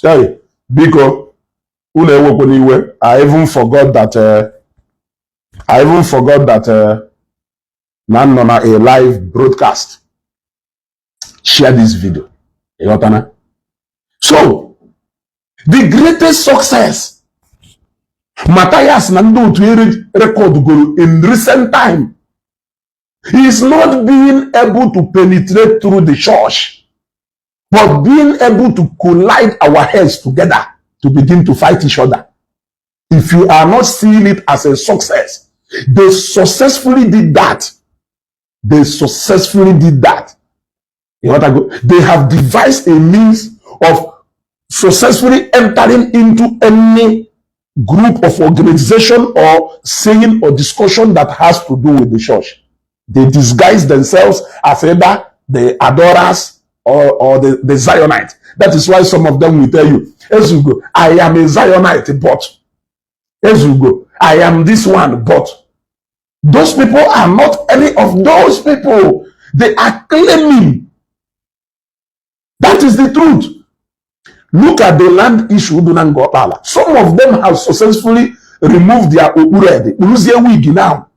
Hey, biko, unu ewekwana iwe. I even forgot that na m nọ na a live broadcast. Share this video. Ịghọtana? So, the greatest success Matthias na ndị otu record goro in recent time is not being able to penetrate through the church, but being able to collide our heads together to begin to fight each other. If you are not seeing it as a success, they successfully did that. They successfully did that. You know what I go? They have devised a means of successfully entering into any group of organization or saying or discussion that has to do with the church. They disguise themselves as either the adorers or the Zionite. That is why some of them will tell you, "Ezugo, I am a Zionite, but Ezugo, I am this one, but." Those people are not any of those people. They are claiming. That is the truth. Look at the land issue dị na Ngokpala. Some of them have successfully removed their okpu, kpuruzie wig now.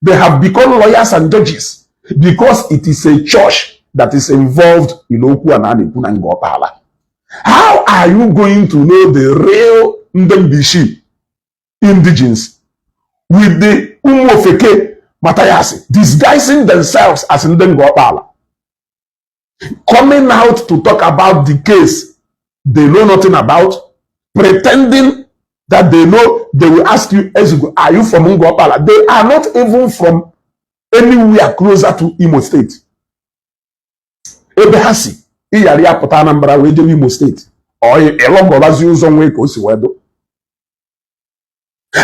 They have become lawyers and judges because it is a church that is involved in okwu a na na-ekwu na Ngokpala. How are you going to know the real Ndembishi indigenes with the Umuofeke Matthias disguising themselves as ndị Ngokpala, coming out to talk about the case they know nothing about, pretending that they know? They will ask you, "Ezugo, are you from Ngokpala?" They are not even from anywhere closer to Imo State. Ebe ha si ịghara ya pụta Anambra wee jebe Imo State, ọ ịlọgọbazi ụzọ nwee ka o si wee do.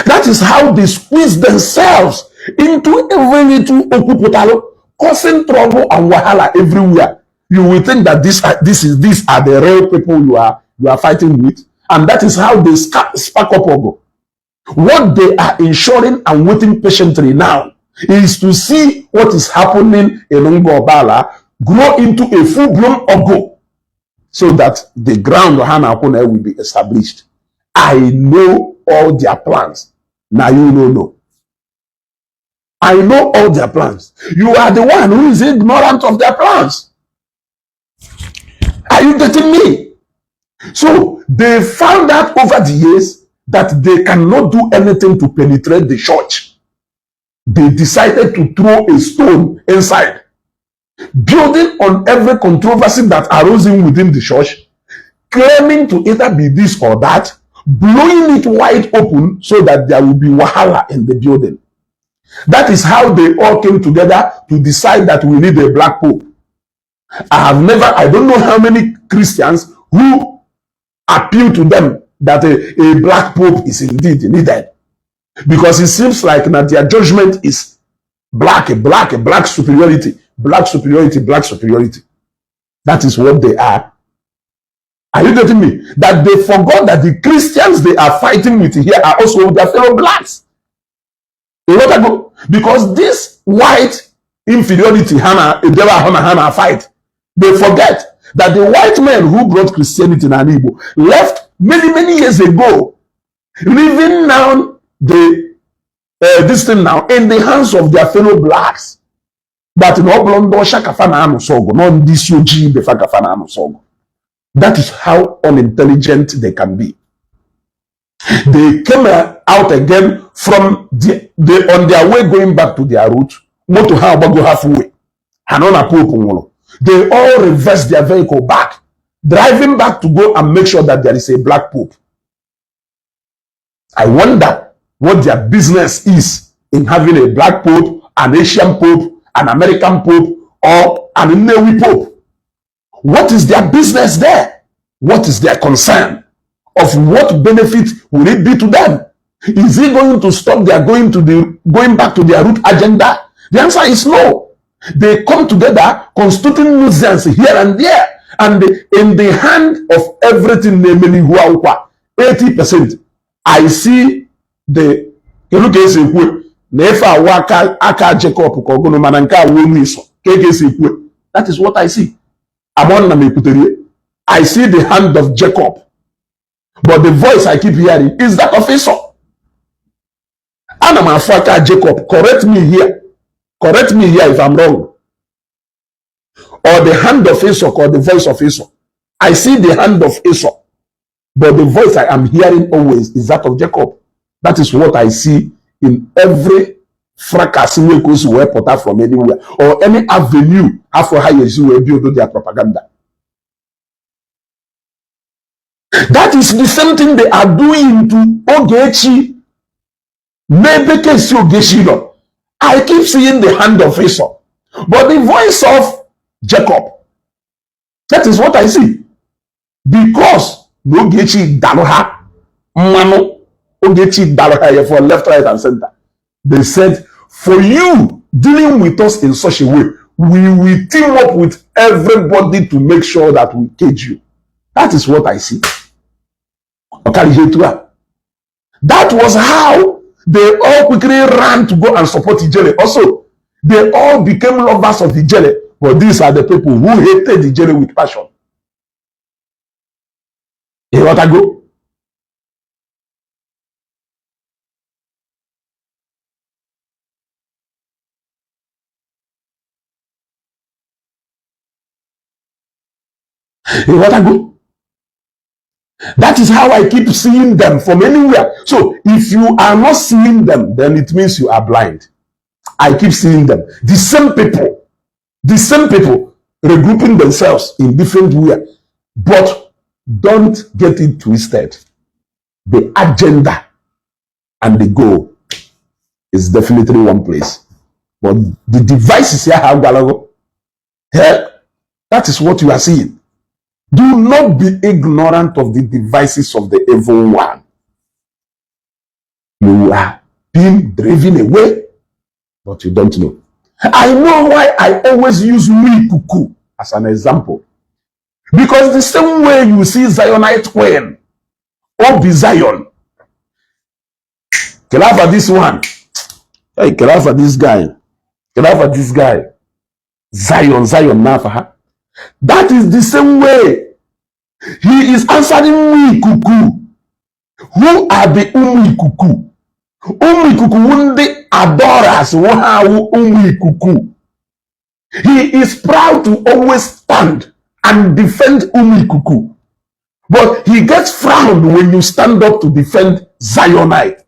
That is how they squeeze themselves into every little okwu pụtalụ, causing trouble and wahala everywhere. You will think that this are, this is these are the real people you are fighting with, and that is how they spark up ogo. What they are ensuring and waiting patiently now is to see what is happening in Ngobala grow into a full-blown ogo so that the ground ha na-akwụ na will be established. I know all their plans. Now you no know. I know all their plans. You are the one who is ignorant of their plans. Are you getting me? So they found out over the years that they cannot do anything to penetrate the church. They decided to throw a stone inside, building on every controversy that arose in within the church, claiming to either be this or that, blowing it wide open so that there will be wahala in the building. That is how they all came together to decide that we need a black pope. I have never, I don't know how many Christians who appeal to them that a black pope is indeed needed. Because it seems like that their judgment is black, black, black superiority, black superiority, black superiority. That is what they are. Are you getting me? That they forgot that the Christians they are fighting with here are also their fellow blacks. You know that go? Because this white inferiority, ha na, ha na fight. They forget that the white men who brought Christianity in Igbo left many, many years ago, leaving now the this thing now in the hands of their fellow blacks. That na ọ bụrụ ndị ọcha ka fa na-anụsọ ọgụ, nọ ndị isi ojii ibe fa ka fa na-anụsọ ọgụ. That is how unintelligent they can be. They came out again from the on their way going back to their route. Moto ha agbago halfway. Ha nọ na Pope nwụrụ. They all reversed their vehicle back, driving back to go and make sure that there is a black pope. I wonder what their business is in having a black pope, an Asian pope, an American pope, or an Nnewi pope. What is their business there? What is their concern? Of what benefit will it be to them? Is it going to stop their going back to their root agenda? The answer is no. They come together, constituting nuisance here and there, and in the hand of everything na-eme n'ihu akwụkwọ a, 80% I see the kedu ka esi ekwu na efe awụ aka aka Jacob ka ọgụnụ mana nke awụ onu Ịsọ ka ka esi ekwu. That is what I see. Amon na m ekwutere. I see the hand of Jacob. But the voice I keep hearing is that of Esau. Ana m afụ aka Jacob. Correct me here. Correct me here if I'm wrong. Or the hand of Esau or the voice of Esau. I see the hand of Esau, but the voice I am hearing always is that of Jacob. That is what I see in every fracas wey goes wee pụta from anywhere or any avenue afọ ha esi wee build their propaganda. That is the same thing they are doing to Ogechi. N'ebe case Ogechi nọ, I keep seeing the hand of Esau, but the voice of Jacob. That is what I see. Because na Ogechi dalụ ha mmanụ, Ogechi dalụ ha ya for left, right, and center. They said, "For you dealing with us in such a way, we will team up with everybody to make sure that we cage you." That is what I see. Ọkara ihe etu a. That was how they all quickly ran to go and support Ijele. Also, they all became lovers of Ijele. But these are the people who hated Ijele with passion. Ịghọtago? Ịghọtago? That is how I keep seeing them from anywhere. So if you are not seeing them, then it means you are blind. I keep seeing them. The same people regrouping themselves in different way. But don't get it twisted. The agenda and the goal is definitely one place. But the devices here, that is what you are seeing. Do not be ignorant of the devices of the evil one. You are being driven away, but you don't know. I know why I always use Mwikuku as an example. Because the same way you see Zionite Queen, Obi Zion, Kelafa this one, hey, Kelafa this guy, Kelafa this guy, Zion, Zion Nafaha. That is the same way he is answering Mwikuku. Who are the Umikuku? Umikuku ndị adorers ha awụ Umikuku. He is proud to always stand and defend Umikuku. But he gets frowned when you stand up to defend Zionite,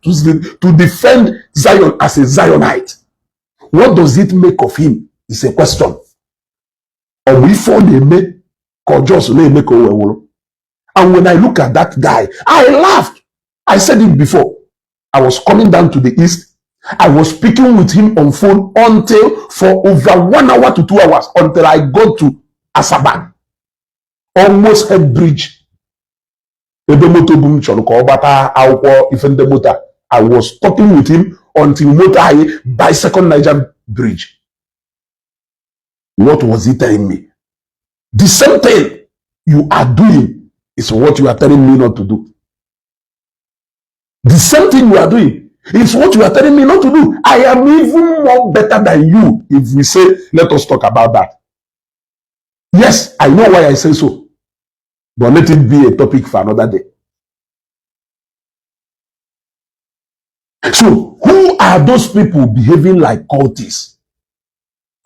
to defend Zion as a Zionite. What does it make of him? Is a question. Ọ bụ ife ọ na-eme ka ọ just na-eme ka o wee wụrụ. And when I look at that guy, I laughed. I said it before. I was coming down to the east. I was speaking with him on phone until for over 1 hour to 2 hours until I got to Asaba, almost head bridge. Ebe moto bu m chọrọ ka ọ gbata akwụkwọ ife ndị moto a. I was talking with him until moto anyị by Second Niger Bridge. What was he telling me? The same thing you are doing is what you are telling me not to do. The same thing you are doing is what you are telling me not to do. I am even more better than you if we say, let us talk about that. Yes, I know why I say so. But let it be a topic for another day. So, who are those people behaving like cultists?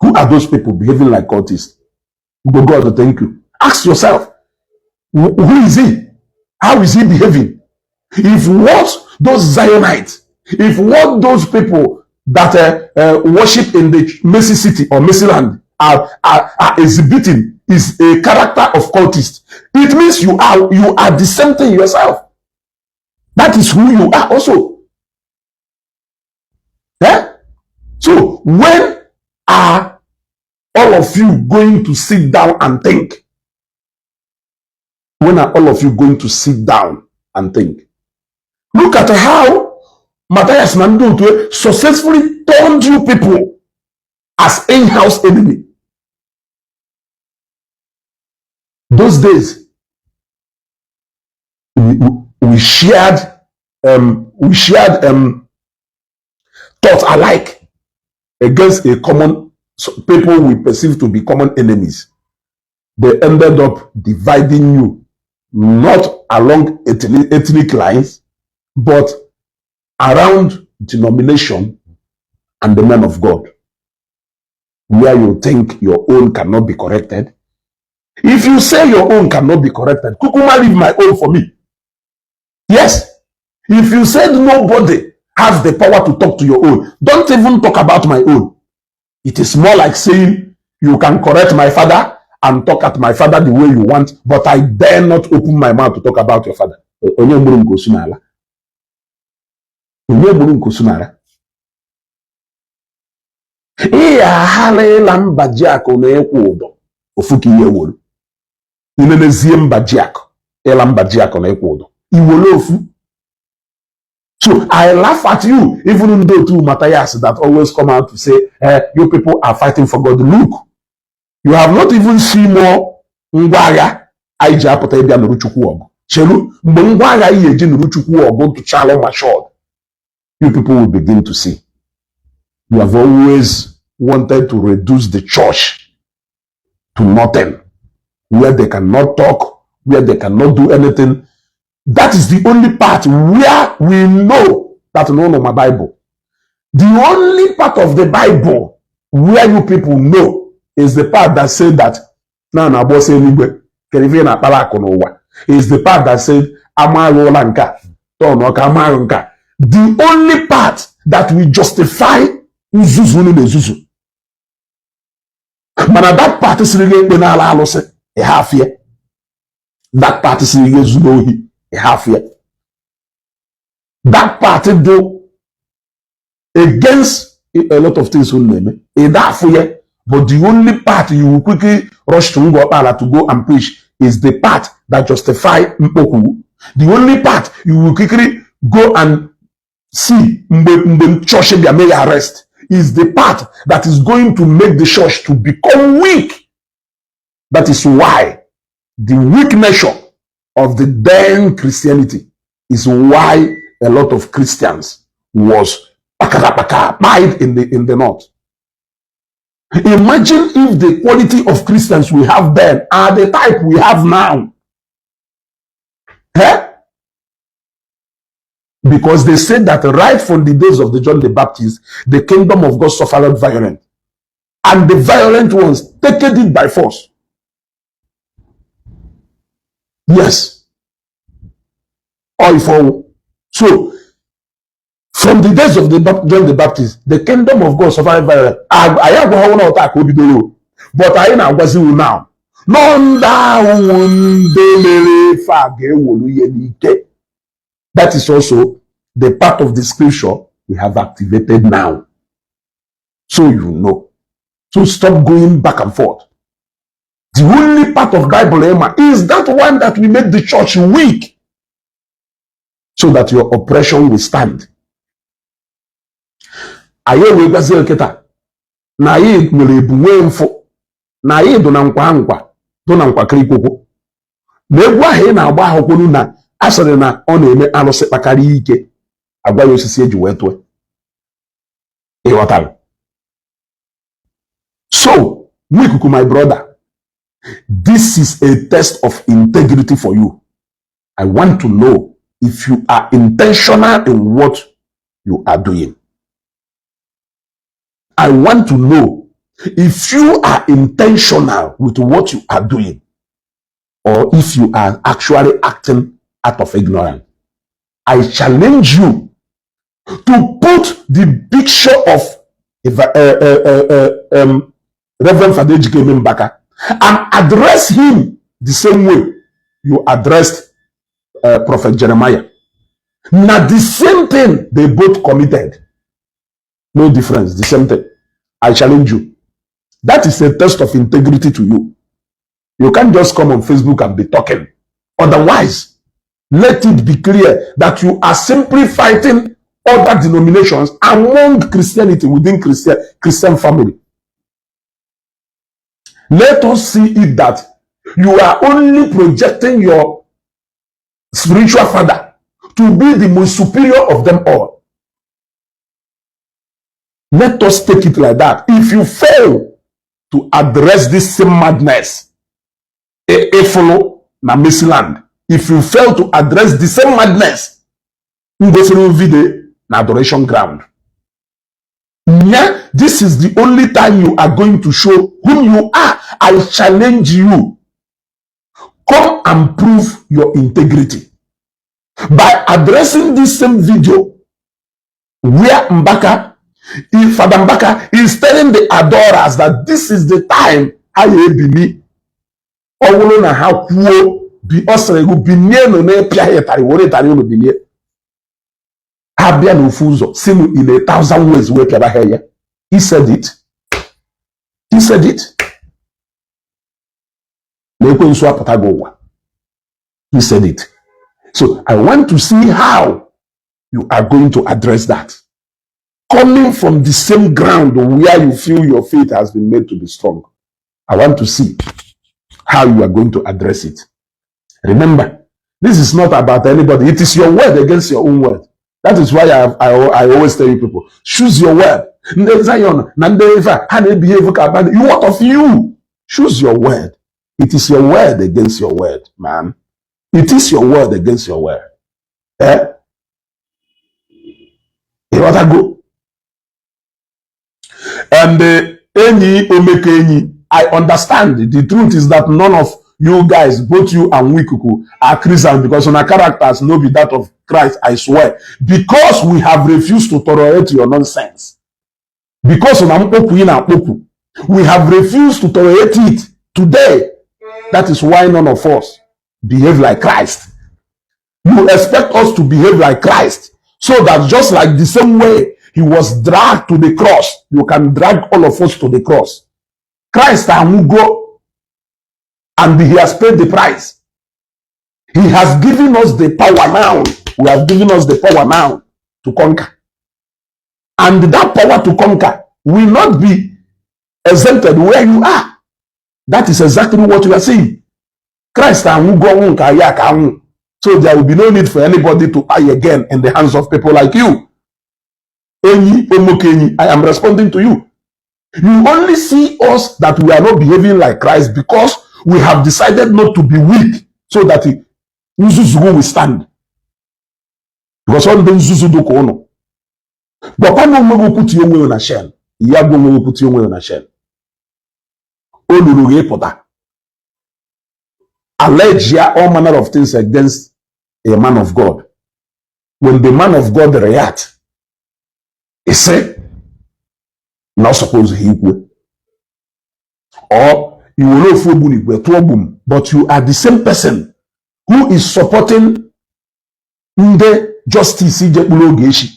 Who are those people behaving like cultists? Go God, thank you. Ask yourself, who is he? How is he behaving? If what those Zionites, if what those people that worship in the Mercy City or Mercy Land are exhibiting is a character of cultist, it means you are the same thing yourself. That is who you are also. Eh? So when are all of you going to sit down and think? When are all of you going to sit down and think? Look at how Matthias na ndị otu successfully turned you people as in-house enemy. Those days, we shared thoughts alike against a common people we perceive to be common enemies. They ended up dividing you. Not along ethnic lines, but around denomination and the men of God, where you think your own cannot be corrected. If you say your own cannot be corrected, kukuma leave my own for me. Yes. If you said nobody has the power to talk to your own, don't even talk about my own. It is more like saying you can correct my father and talk at my father the way you want, but I dare not open my mouth to talk about your father. Onye gburu nke osu n'ala? Onye gburu nke osu n'ala? Ị aghara ịla mba ji akụ na ịkwụ ụdọ ofu ka ihe wuru inenezie mba ji akụ ịla mba ji akụ na ịkwụ ụdọ iwere ofu. So I laugh at you, even ndị otu Matthias that always come out to say, "You people are fighting for God." Look, you have not even seen more ngwa agha anyị ji apụta ịbịa nụrụ Chukwu ọgụ. Cheru mgbe ngwa agha anyị eji nụrụ Chukwu ọgụ tụchalụ matured, you people will begin to see. You have always wanted to reduce the church to nothing, where they cannot talk, where they cannot do anything. That is the only part where we know that no, no, my Bible. The only part of the Bible where you people know is the part that said that na na-agba ọsọ eluigwe kedu ife ị na-akpara akụ n'ụwa, is the part that said amaghị ụla nke a tọn ọka amaghị nke a. The only part that will justify nzuzu unu na-ezuzu, mana that part siri gị ekpe n'ala alụsị ịhafie, that part siri gị ezu n'ohi ịhafie, that part do against a lot of things unu na-eme ịda afụ ya. But the only part you will quickly rush to Ngor Okpala to go and preach is the part that justify mkpokwu. The only part you will quickly go and see mgbe church bịa mee ya arrest is the part that is going to make the church to become weak. That is why the weak nature of the then Christianity is why a lot of Christians was pakara pakara in the north. Imagine if the quality of Christians we have then are the type we have now. Eh? Because they said that right from the days of the John the Baptist, the kingdom of God suffered violence. And the violent ones taken it by force. Yes. All for so from the days of the John the Baptist, the kingdom of God suffered violence. Anyị agwaghị na ọta ka o bidoro, but anyị na-agwazi unu now. Nọ ndị ahụ ndị mere ife a ga-ewolu ihe n'ike. That is also the part of the scripture we have activated now. So you know. So stop going back and forth. The only part of Bible, Emma, is that one that will make the church weak so that your oppression will stand. Anyị wee gwazie nkịta na anyị nwere ebu nwee mfụ na anyị dụ na nkwa nkwa dụ na nkwakịrị na egwu ahụ ị na-agba ahụkwunu na a sịrị na ọ na-eme arụsị kpakarịa ike agwa ya osisi eji wee tụọ ịghọtara. So Nwikuku, my brother, this is a test of integrity for you. I want to know if you are intentional in what you are doing. I want to know if you are intentional with what you are doing or if you are actually acting out of ignorance. I challenge you to put the picture of Reverend Father Ejikeme Mbaka and address him the same way you addressed Prophet Jeremiah. Now, the same thing they both committed. No difference, the same thing. I challenge you. That is a test of integrity to you. You can't just come on Facebook and be talking. Otherwise, let it be clear that you are simply fighting other denominations among Christianity, within Christian family. Let us see it that you are only projecting your spiritual father to be the most superior of them all. Let us take it like that. If you fail to address this same madness, efolo na Mercyland, If you fail to address the same madness m gosiri video na adoration ground. Yeah, this is the only time you are going to show whom you are. I challenge you. Come and prove your integrity by addressing this same video where Mbaka, if Father Mbaka is telling the adorers that this is the time ha ya ebili. Ọ bụrụ na ha kwuo bi, ọ sịrị gị binie nụ na-epịa ha ịtarị, were ịtarị unu binie. Ha bịa n'ofu ụzọ si nụ in a thousand ways wee pịaba ha ya. He said it, he said it na ekwensu apụtaghị ụwa. He said it. So I want to see how you are going to address that, coming from the same ground where you feel your faith has been made to be strong. I want to see how you are going to address it. Remember, this is not about anybody. It is your word against your own word. That is why I always tell you people, choose your word. Ndị Zion na ndị ife a, ha na-ebehave ka bad. You, what of you? Choose your word. It is your word against your word, man. It is your word against your word. Eh? Ịghọtago? And enyi omeke enyi, I understand. The truth is that none of you guys, both you and Wikuku, are Christians because una characters no be that of Christ, I swear. Because we have refused to tolerate your nonsense. Because una mkpokwu ị na-akpokwu, we have refused to tolerate it today. That is why none of us behave like Christ. You expect us to behave like Christ so that just like the same way he was dragged to the cross, you can drag all of us to the cross. Christ anwụgo and he has paid the price. He has given us the power now. We have given us the power now to conquer. And that power to conquer will not be exempted where you are. That is exactly what you are saying. Christ anwụgo ọnwụ nke anyị aka anwụ. So there will be no need for anybody to die again in the hands of people like you. Enyi, Omokenyi, I am responding to you. You only see us that we are not behaving like Christ because we have decided not to be weak so that nzuzu will stand. Because ọ ndị nzuzu dị ka ụnụ. Gwakwa na onwe gị okwu, tie onwe gị na shame. Ya gwa onwe gị okwu, tie onwe gị na shame. O luru gị ịpụta allege ya all manner of things against a man of God. When the man of God react, he say, not suppose he ikwe. Or you will ofu ogbunigwe tụọ gbum, but you are the same person who is supporting ndị justice ije kpụrụ Ogechi.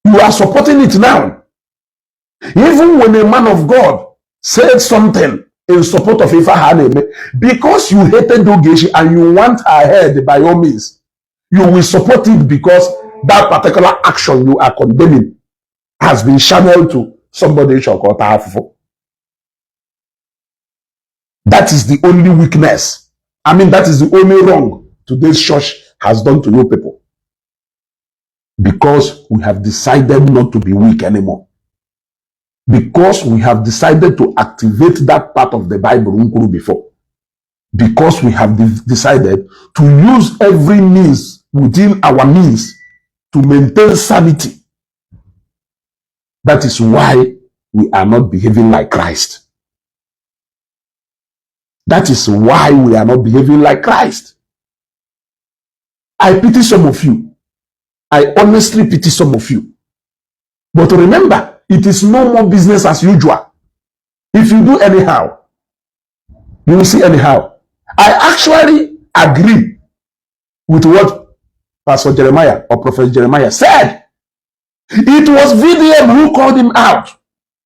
You are supporting it now. Even when a man of God said something in support of ife ha na-eme, because you hated Ogechi and you want her head by all means, you will support it because that particular action you are condemning has been channeled to somebody ịchọ ka ọ taa afụfụ. That is the only weakness. I mean, that is the only wrong today's church has done to you people. Because we have decided not to be weak anymore. Because we have decided to activate that part of the Bible m kwuru before. Because we have decided to use every means within our means to maintain sanity. That is why we are not behaving like Christ. That is why we are not behaving like Christ. I pity some of you. I honestly pity some of you. But remember, it is no more business as usual. If you do anyhow, you will see anyhow. I actually agree with what Pastor Jeremiah or Prophet Jeremiah said. It was VDM who called him out.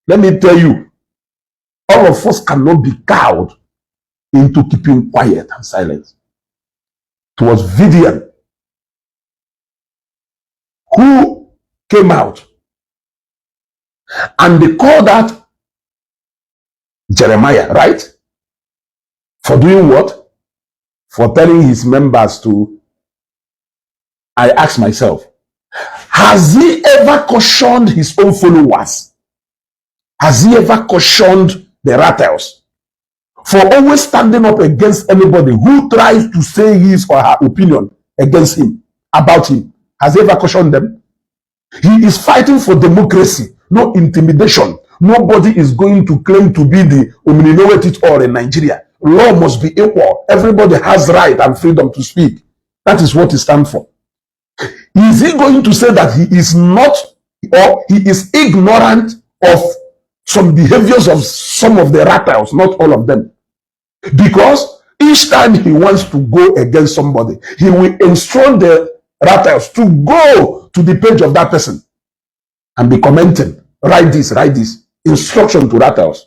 Let me tell you, all of us cannot be cowed into keeping quiet and silent. It was VDM who came out and they called out Jeremiah, right? For doing what? For telling his members to. I ask myself, has he ever cautioned his own followers? Has he ever cautioned the rattles? For always standing up against anybody who tries to say his or her opinion against him, about him? Has he ever cautioned them? He is fighting for democracy, no intimidation. Nobody is going to claim to be the omni it all in Nigeria. Law must be equal. Everybody has right and freedom to speak. That is what he stands for. Is he going to say that he is not or he is ignorant of some behaviors of some of the rattles, not all of them? Because each time he wants to go against somebody, he will instruct the rattles to go to the page of that person and be commenting, write this, instruction to rattles.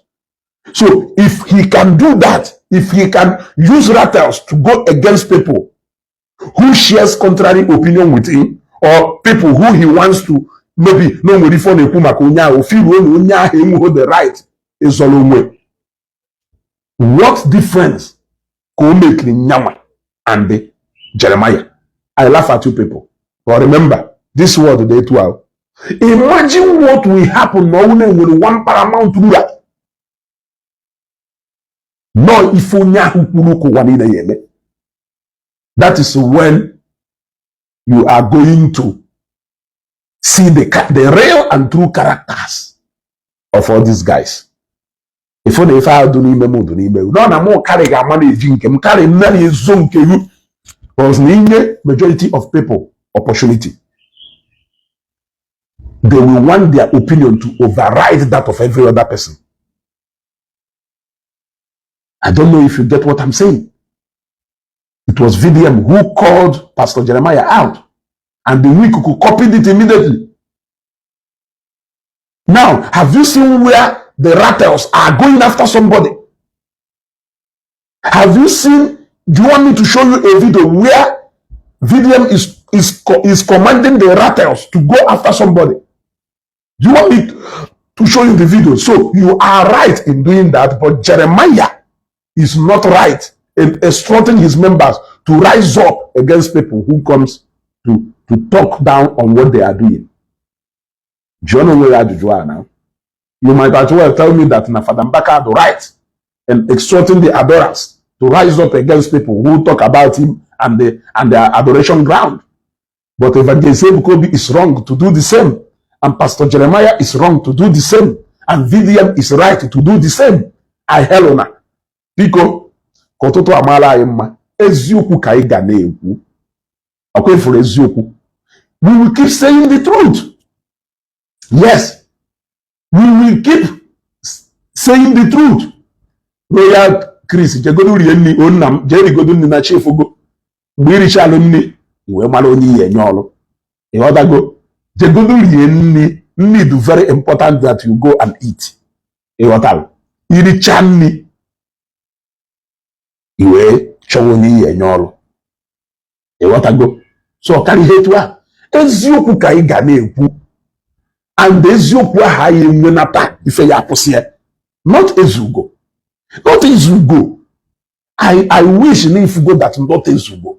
So if he can do that, if he can use rattles to go against people who shares contrary opinion with him or people who he wants to maybe na o nwere ife ọ na-ekwu maka onye ahụ firuo na onye ahụ enweghị the right ịzọrọ onwe, what difference ka o mekiri nyanwa and the Jeremiah? I laugh at you people, but remember this word dị etu ahụ. Imagine what will happen na ọnwụ na-enwere one paramount ruler nọ ife onye ahụ kwuru ka ụwa niile ya eme. That is when you are going to see the real and true characters of all these guys. Ife na ife ahụ dị n'ime m dị n'ime nọ na mụ karị ga-ama na-eji nke m karị m na-ezo nke you, because na inye majority of people opportunity, they will want their opinion to override that of every other person. I don't know if you get what I'm saying. It was VDM who called Pastor Jeremiah out, and the Wikuku copied it immediately. Now, have you seen where the rattles are going after somebody? Have you seen? Do you want me to show you a video where VDM is commanding the rattles to go after somebody? Do you want me to show you the video? So you are right in doing that, but Jeremiah is not right in instructing his members to rise up against people who comes to talk down on what they are doing. Do you know where ajụjụ a now? You might as well tell me that na Father Mbaka had right in exhorting the adorers to rise up against people who talk about him and their adoration ground. But Evangelist Ebuka Obi is wrong to do the same. And Pastor Jeremiah is wrong to do the same. And VDM is right to do the same. I hell na. Biko, ka ụtụtụ amaala anyị mma. Eziokwu ka anyị ga na-ekwu. Ọkwa ifuru eziokwu. We will keep saying the truth. Yes. We will keep saying the truth. Royal Chris, jegodu rie nri o nna m, jee rigodu nri na chefugo. Mgbe irichalụ nri, i wee mara onye iyi enye ọrụ. Ịghọtago? Jegodu rie nri. Nri dị very important that you go and eat. Ịghọtalụ? Iricha nri, i wee chọwa onye iyi enye ọrụ. Ịghọtago? So ọ karịa ihe etu a. Eziokwu ka anyị ga na-ekwu. And eziokwu ahụ anyị enwenata ife ya akwụsị ya. Not Ezugo. Not Ezugo. I wish na ifugo that not Ezugo.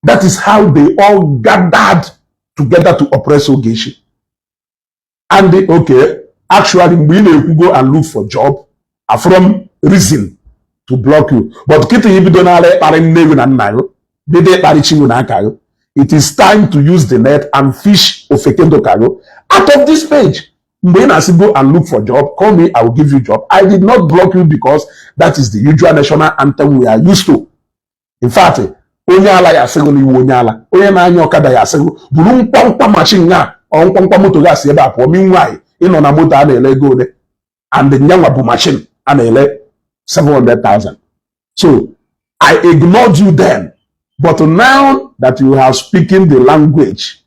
That is how they all gathered together to oppress Ogechi. And they, okay, actually, mgbe ị na-ekwu go and look for job, from reason to block you. But kịta ibido n'ala ịkparị nne gị na nna gị, bido ịkparị chi gị na aka gị. It is time to use the net and fish ofekendo gị out of this page. Mgbe ị na-asị go and look for job, call me, I will give you job. I did not block you because that is the usual national anthem we are used to. In fact, onye ala ya asịghị na iwu onye ala, onye na-anya ọkada ya asịghị buru mkpamkpa machine a ọ mkpamkpa moto gasị ebe a pụọ. Meanwhile, ịnọ na moto a na-ele ego ole and nyanwa bụ machine a na-ele 700,000. So I ignored you then, but now that you have speaking the language,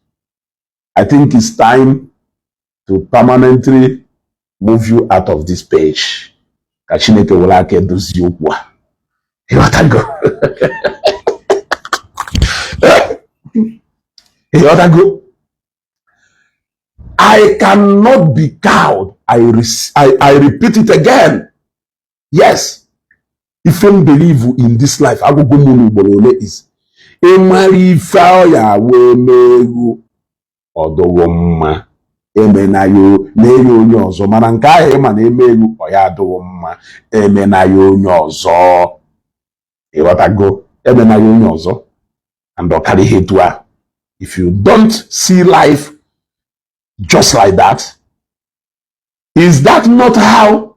I think it's time to permanently move you out of this page. Ka Chineke were aka edozi okwu a. Ịghọtago? Ịghọtago? I cannot be cowed. I repeat it again. Yes. Ife m believe in this life, agụgụ m n'ugboro ole is ịmara ife ọ ya wee mee egwu ọdụghị mma. Emena ya na-enye onye ọzọ, mana nke ahụ ịma na eme egwu ọ ya adịghị mma. Emena ya onye ọzọ, ịghọtago? Emena ya onye ọzọ and ọkara ihe etu a. If you don't see life just like that, is that not how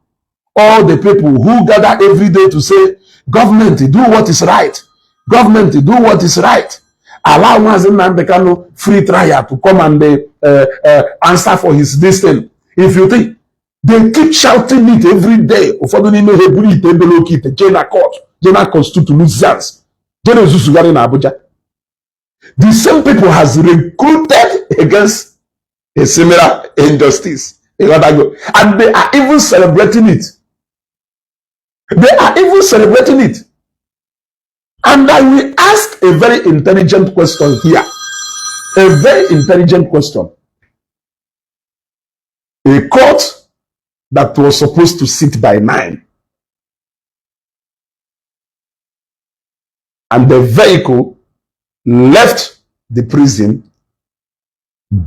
all the people who gather every day to say, "Government, do what is right, government, do what is right, allow Mazi Nnamdi Kanu free trial to come and answer for his this thing"? If you think they keep shouting it every day, ụfọdụ n'ime ha eburu ite ebele oke ite jee na court, jee na constitute nuisance, jee na ezuzugharị na Abuja. The same people has recruited against a similar injustice. Ịghọtago? And they are even celebrating it. They are even celebrating it. And I will ask a very intelligent question here, a very intelligent question. A court that was supposed to sit by 9 and the vehicle left the prison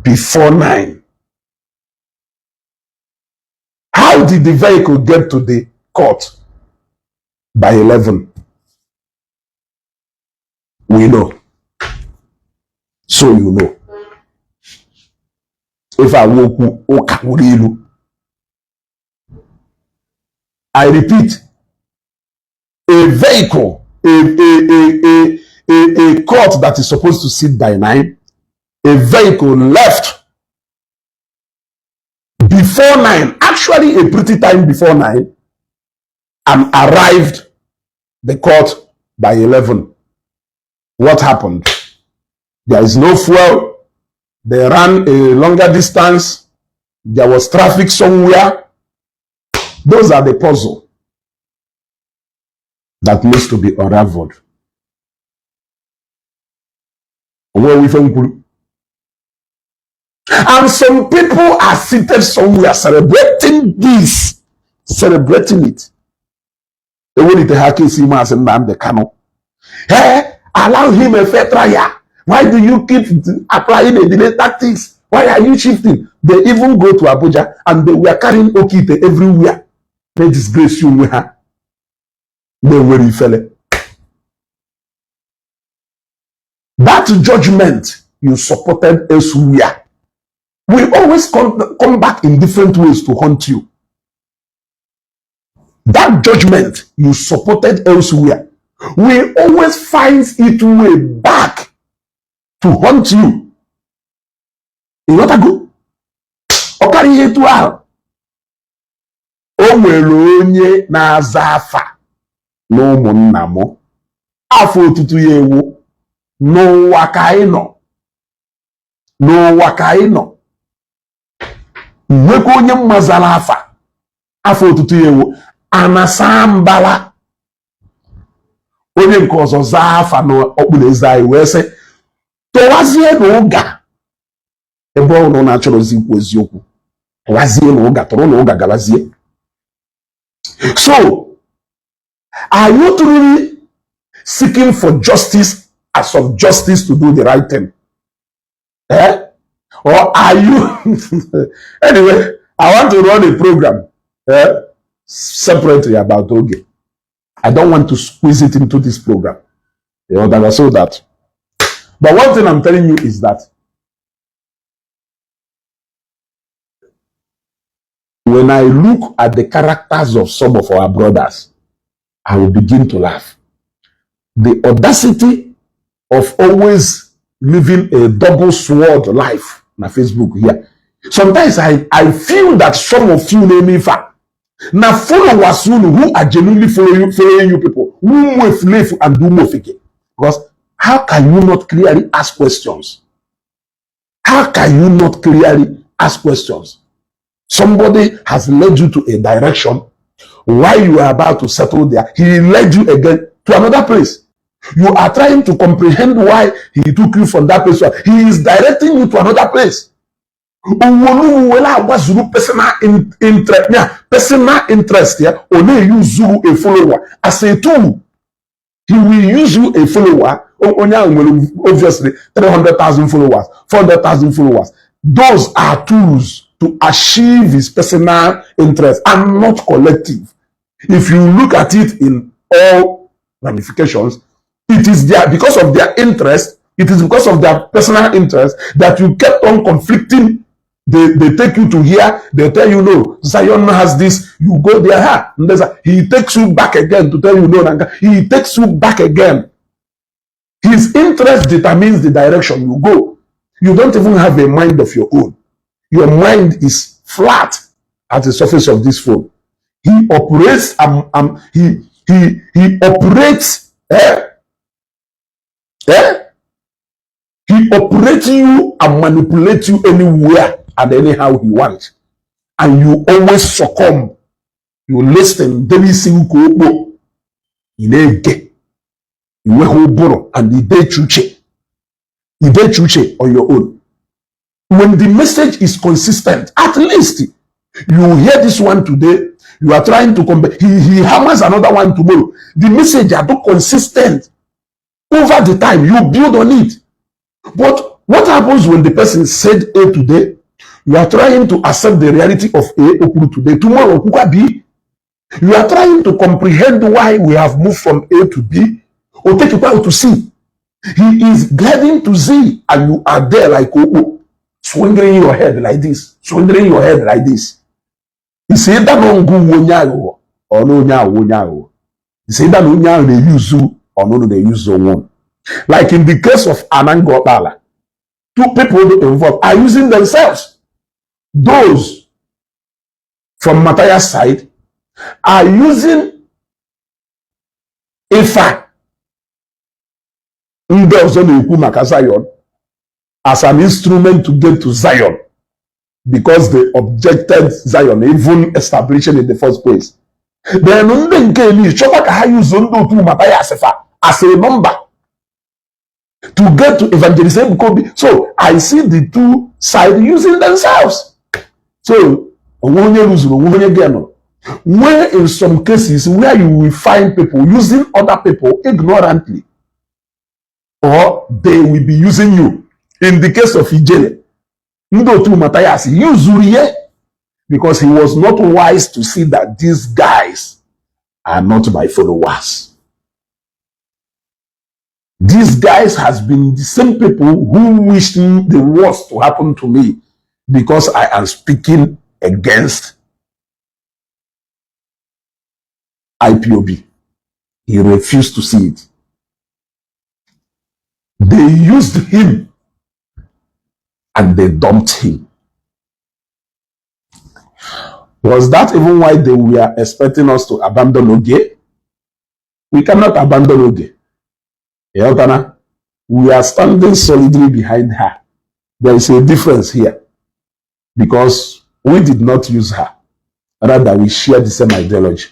before 9. How did the vehicle get to the court by 11? We know. So you know. If I woke ụka wuru ilu. I repeat, a vehicle, a court that is supposed to sit by 9, a vehicle left before 9, actually a pretty time before 9, and arrived the court by 11. What happened? There is no fuel. They ran a longer distance. There was traffic somewhere. Those are the puzzle that needs to be unraveled. Onwe ife m kwuru. And some people are seated somewhere celebrating this, celebrating it. Ewelite ha case Maazị Nnamdi Kanu. Hey, allow him a fair trial. Why do you keep applying a delay tactics? Why are you shifting? They even go to Abuja and they were carrying Okite everywhere. They disgrace you onwe ha. Na-enwere ifele. That judgment you supported elsewhere will always come back in different ways to haunt you. That judgment you supported elsewhere will always find its way back to haunt you. Ịghọtago? Ọ karịa ihe etu ahụ. O nwere onye na-aza afa na ụmụnna m, afọ otutu ya ewu n'ụwa ka anyị nọ, n'ụwa ka anyị nọ, nwekwa onye mma zara afa, afọ otutu ya ewu anasa mbala. Onye nke ọzọ zaa afa n'okpuru eze anyị wee sị tụwazie na ụga ebe ọ nọ na-achọrọzi ikwu eziokwu, tụwazie na ụga, tụrụ na ụga gabazie. So are you truly seeking for justice as of justice to do the right thing, eh? Or are you... Anyway, I want to run a program, eh, separately about Oge. I don't want to squeeze it into this program. That so that. But one thing I'm telling you is that when I look at the characters of some of our brothers, I will begin to laugh. The audacity of always living a double sword life na Facebook here. Sometimes I feel that some of you name ife na followers unu who are genuinely following you people, ụmụ efulefu and ụmụ ofeke. Because how can you not clearly ask questions? How can you not clearly ask questions? Somebody has led you to a direction. While you are about to settle there, he led you again to another place. You are trying to comprehend why he took you from that place. He is directing you to another place. Owolu wela agbazuru personal interest ya, personal interest ya, ọ na-eyuzuru a follower as a tool. He will use you, a follower. Onye ahụ nwere obviously 300,000 followers, 400,000 followers. Those are tools to achieve his personal interest and not collective. If you look at it in all ramifications, it is their because of their interest, it is because of their personal interest that you kept on conflicting. They take you to here, they tell you, "No, Zion has this." You go there, ha, and he takes you back again to tell you, "No." He takes you back again. His interest determines the direction you go. You don't even have a mind of your own. Your mind is flat at the surface of this phone. He operates he operates, eh? Eh? He operates you and manipulates you anywhere and anyhow he wants. And you always succumb. You listen, debe isi ka okpo. Ị na-ege. I nweghị ụbụrụ and ideche uche. Ideche uche on your own. When the message is consistent, at least you hear this one today, you are trying to compare. He hammers another one tomorrow. The message are not consistent. Over the time, you build on it. But what happens when the person said A today? You are trying to accept the reality of A o kwuru today. Tomorrow, o kwukwa B. You are trying to comprehend why we have moved from A to B or take it out to C. He is gliding to Z, and you are there like Okpo, swinging your head like this, swinging your head like this. Isi ịda na ngụ onye aghụghọ ọ na onye ahụ onye aghụghọ. Isi ịda na onye ahụ na-eyuzu ọnụnụ na-eyuzu onwe. Like in the case of Ananga Okpala, two people involved are using themselves. Those from Matthias' side are using ife ndị ọzọ na-ekwu maka Zion as an instrument to get to Zion because they objected Zion even establishing in the first place. Then ndị nke Eli chọkwa ka ha use ndị otu Matthias fa as a number to get to Evangelist Ebuka Obi. So I see the two sides using themselves. So onwe onye rụzuru onwe onye ga-nọ. Where in some cases where you will find people using other people ignorantly, or they will be using you. In the case of Ijele, ndị otu Matthias used ye because he was not wise to see that these guys are not my followers. These guys has been the same people who wished the worst to happen to me because I am speaking against IPOB. He refused to see it. They used him and they dumped him. Was that even why they were expecting us to abandon Oge? We cannot abandon Oge. Ịghọtana? We are standing solidly behind her. There is a difference here because we did not use her. Rather, we share the same ideology.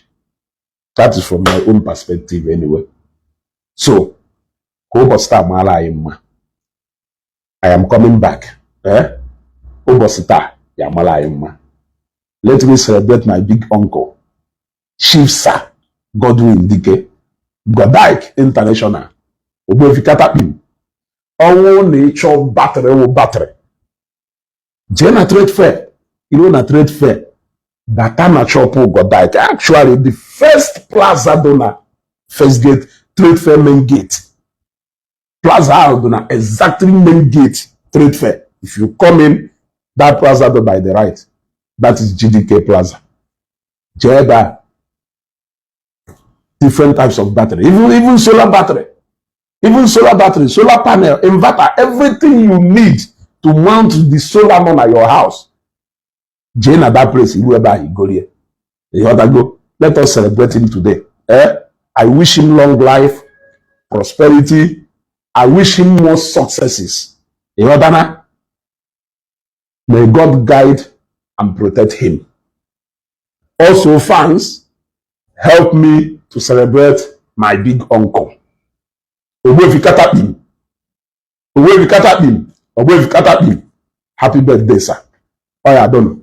That is from my own perspective anyway. So, ka ụbọchị taa mara anyị mma. I am coming back. Eh? Ụbọchị taa ya mara anyị mma. Let me celebrate my big uncle, Chief Sir Godwin Dike, Godike International, Ogbuefi Katakpim. Ọnwụ na ịchọ battery wụ battery. Jee na trade fair, iruo na trade fair, bata na shop Godike. Actually, the first plaza dị na first gate, trade fair main gate. Plaza ahụ dị na exactly main gate trade fair. If you come in, that plaza dị by the right. That is GDK Plaza. Jee ebe a. Different types of battery, even solar battery, even solar battery, solar panel, inverter, everything you need to mount the solar nọ na your house. Jee na that place, iru ebe ahụ igorie. Ịghọtago? Let us celebrate him today. Eh? I wish him long life, prosperity. I wish him more successes. Ịghọtana? May God guide and protect him. Also, fans, help me to celebrate my big uncle. Ogbuefi Katakpim. Ogbuefi Katakpim. Ogbuefi Katakpim. Happy birthday, sir. Oya donu.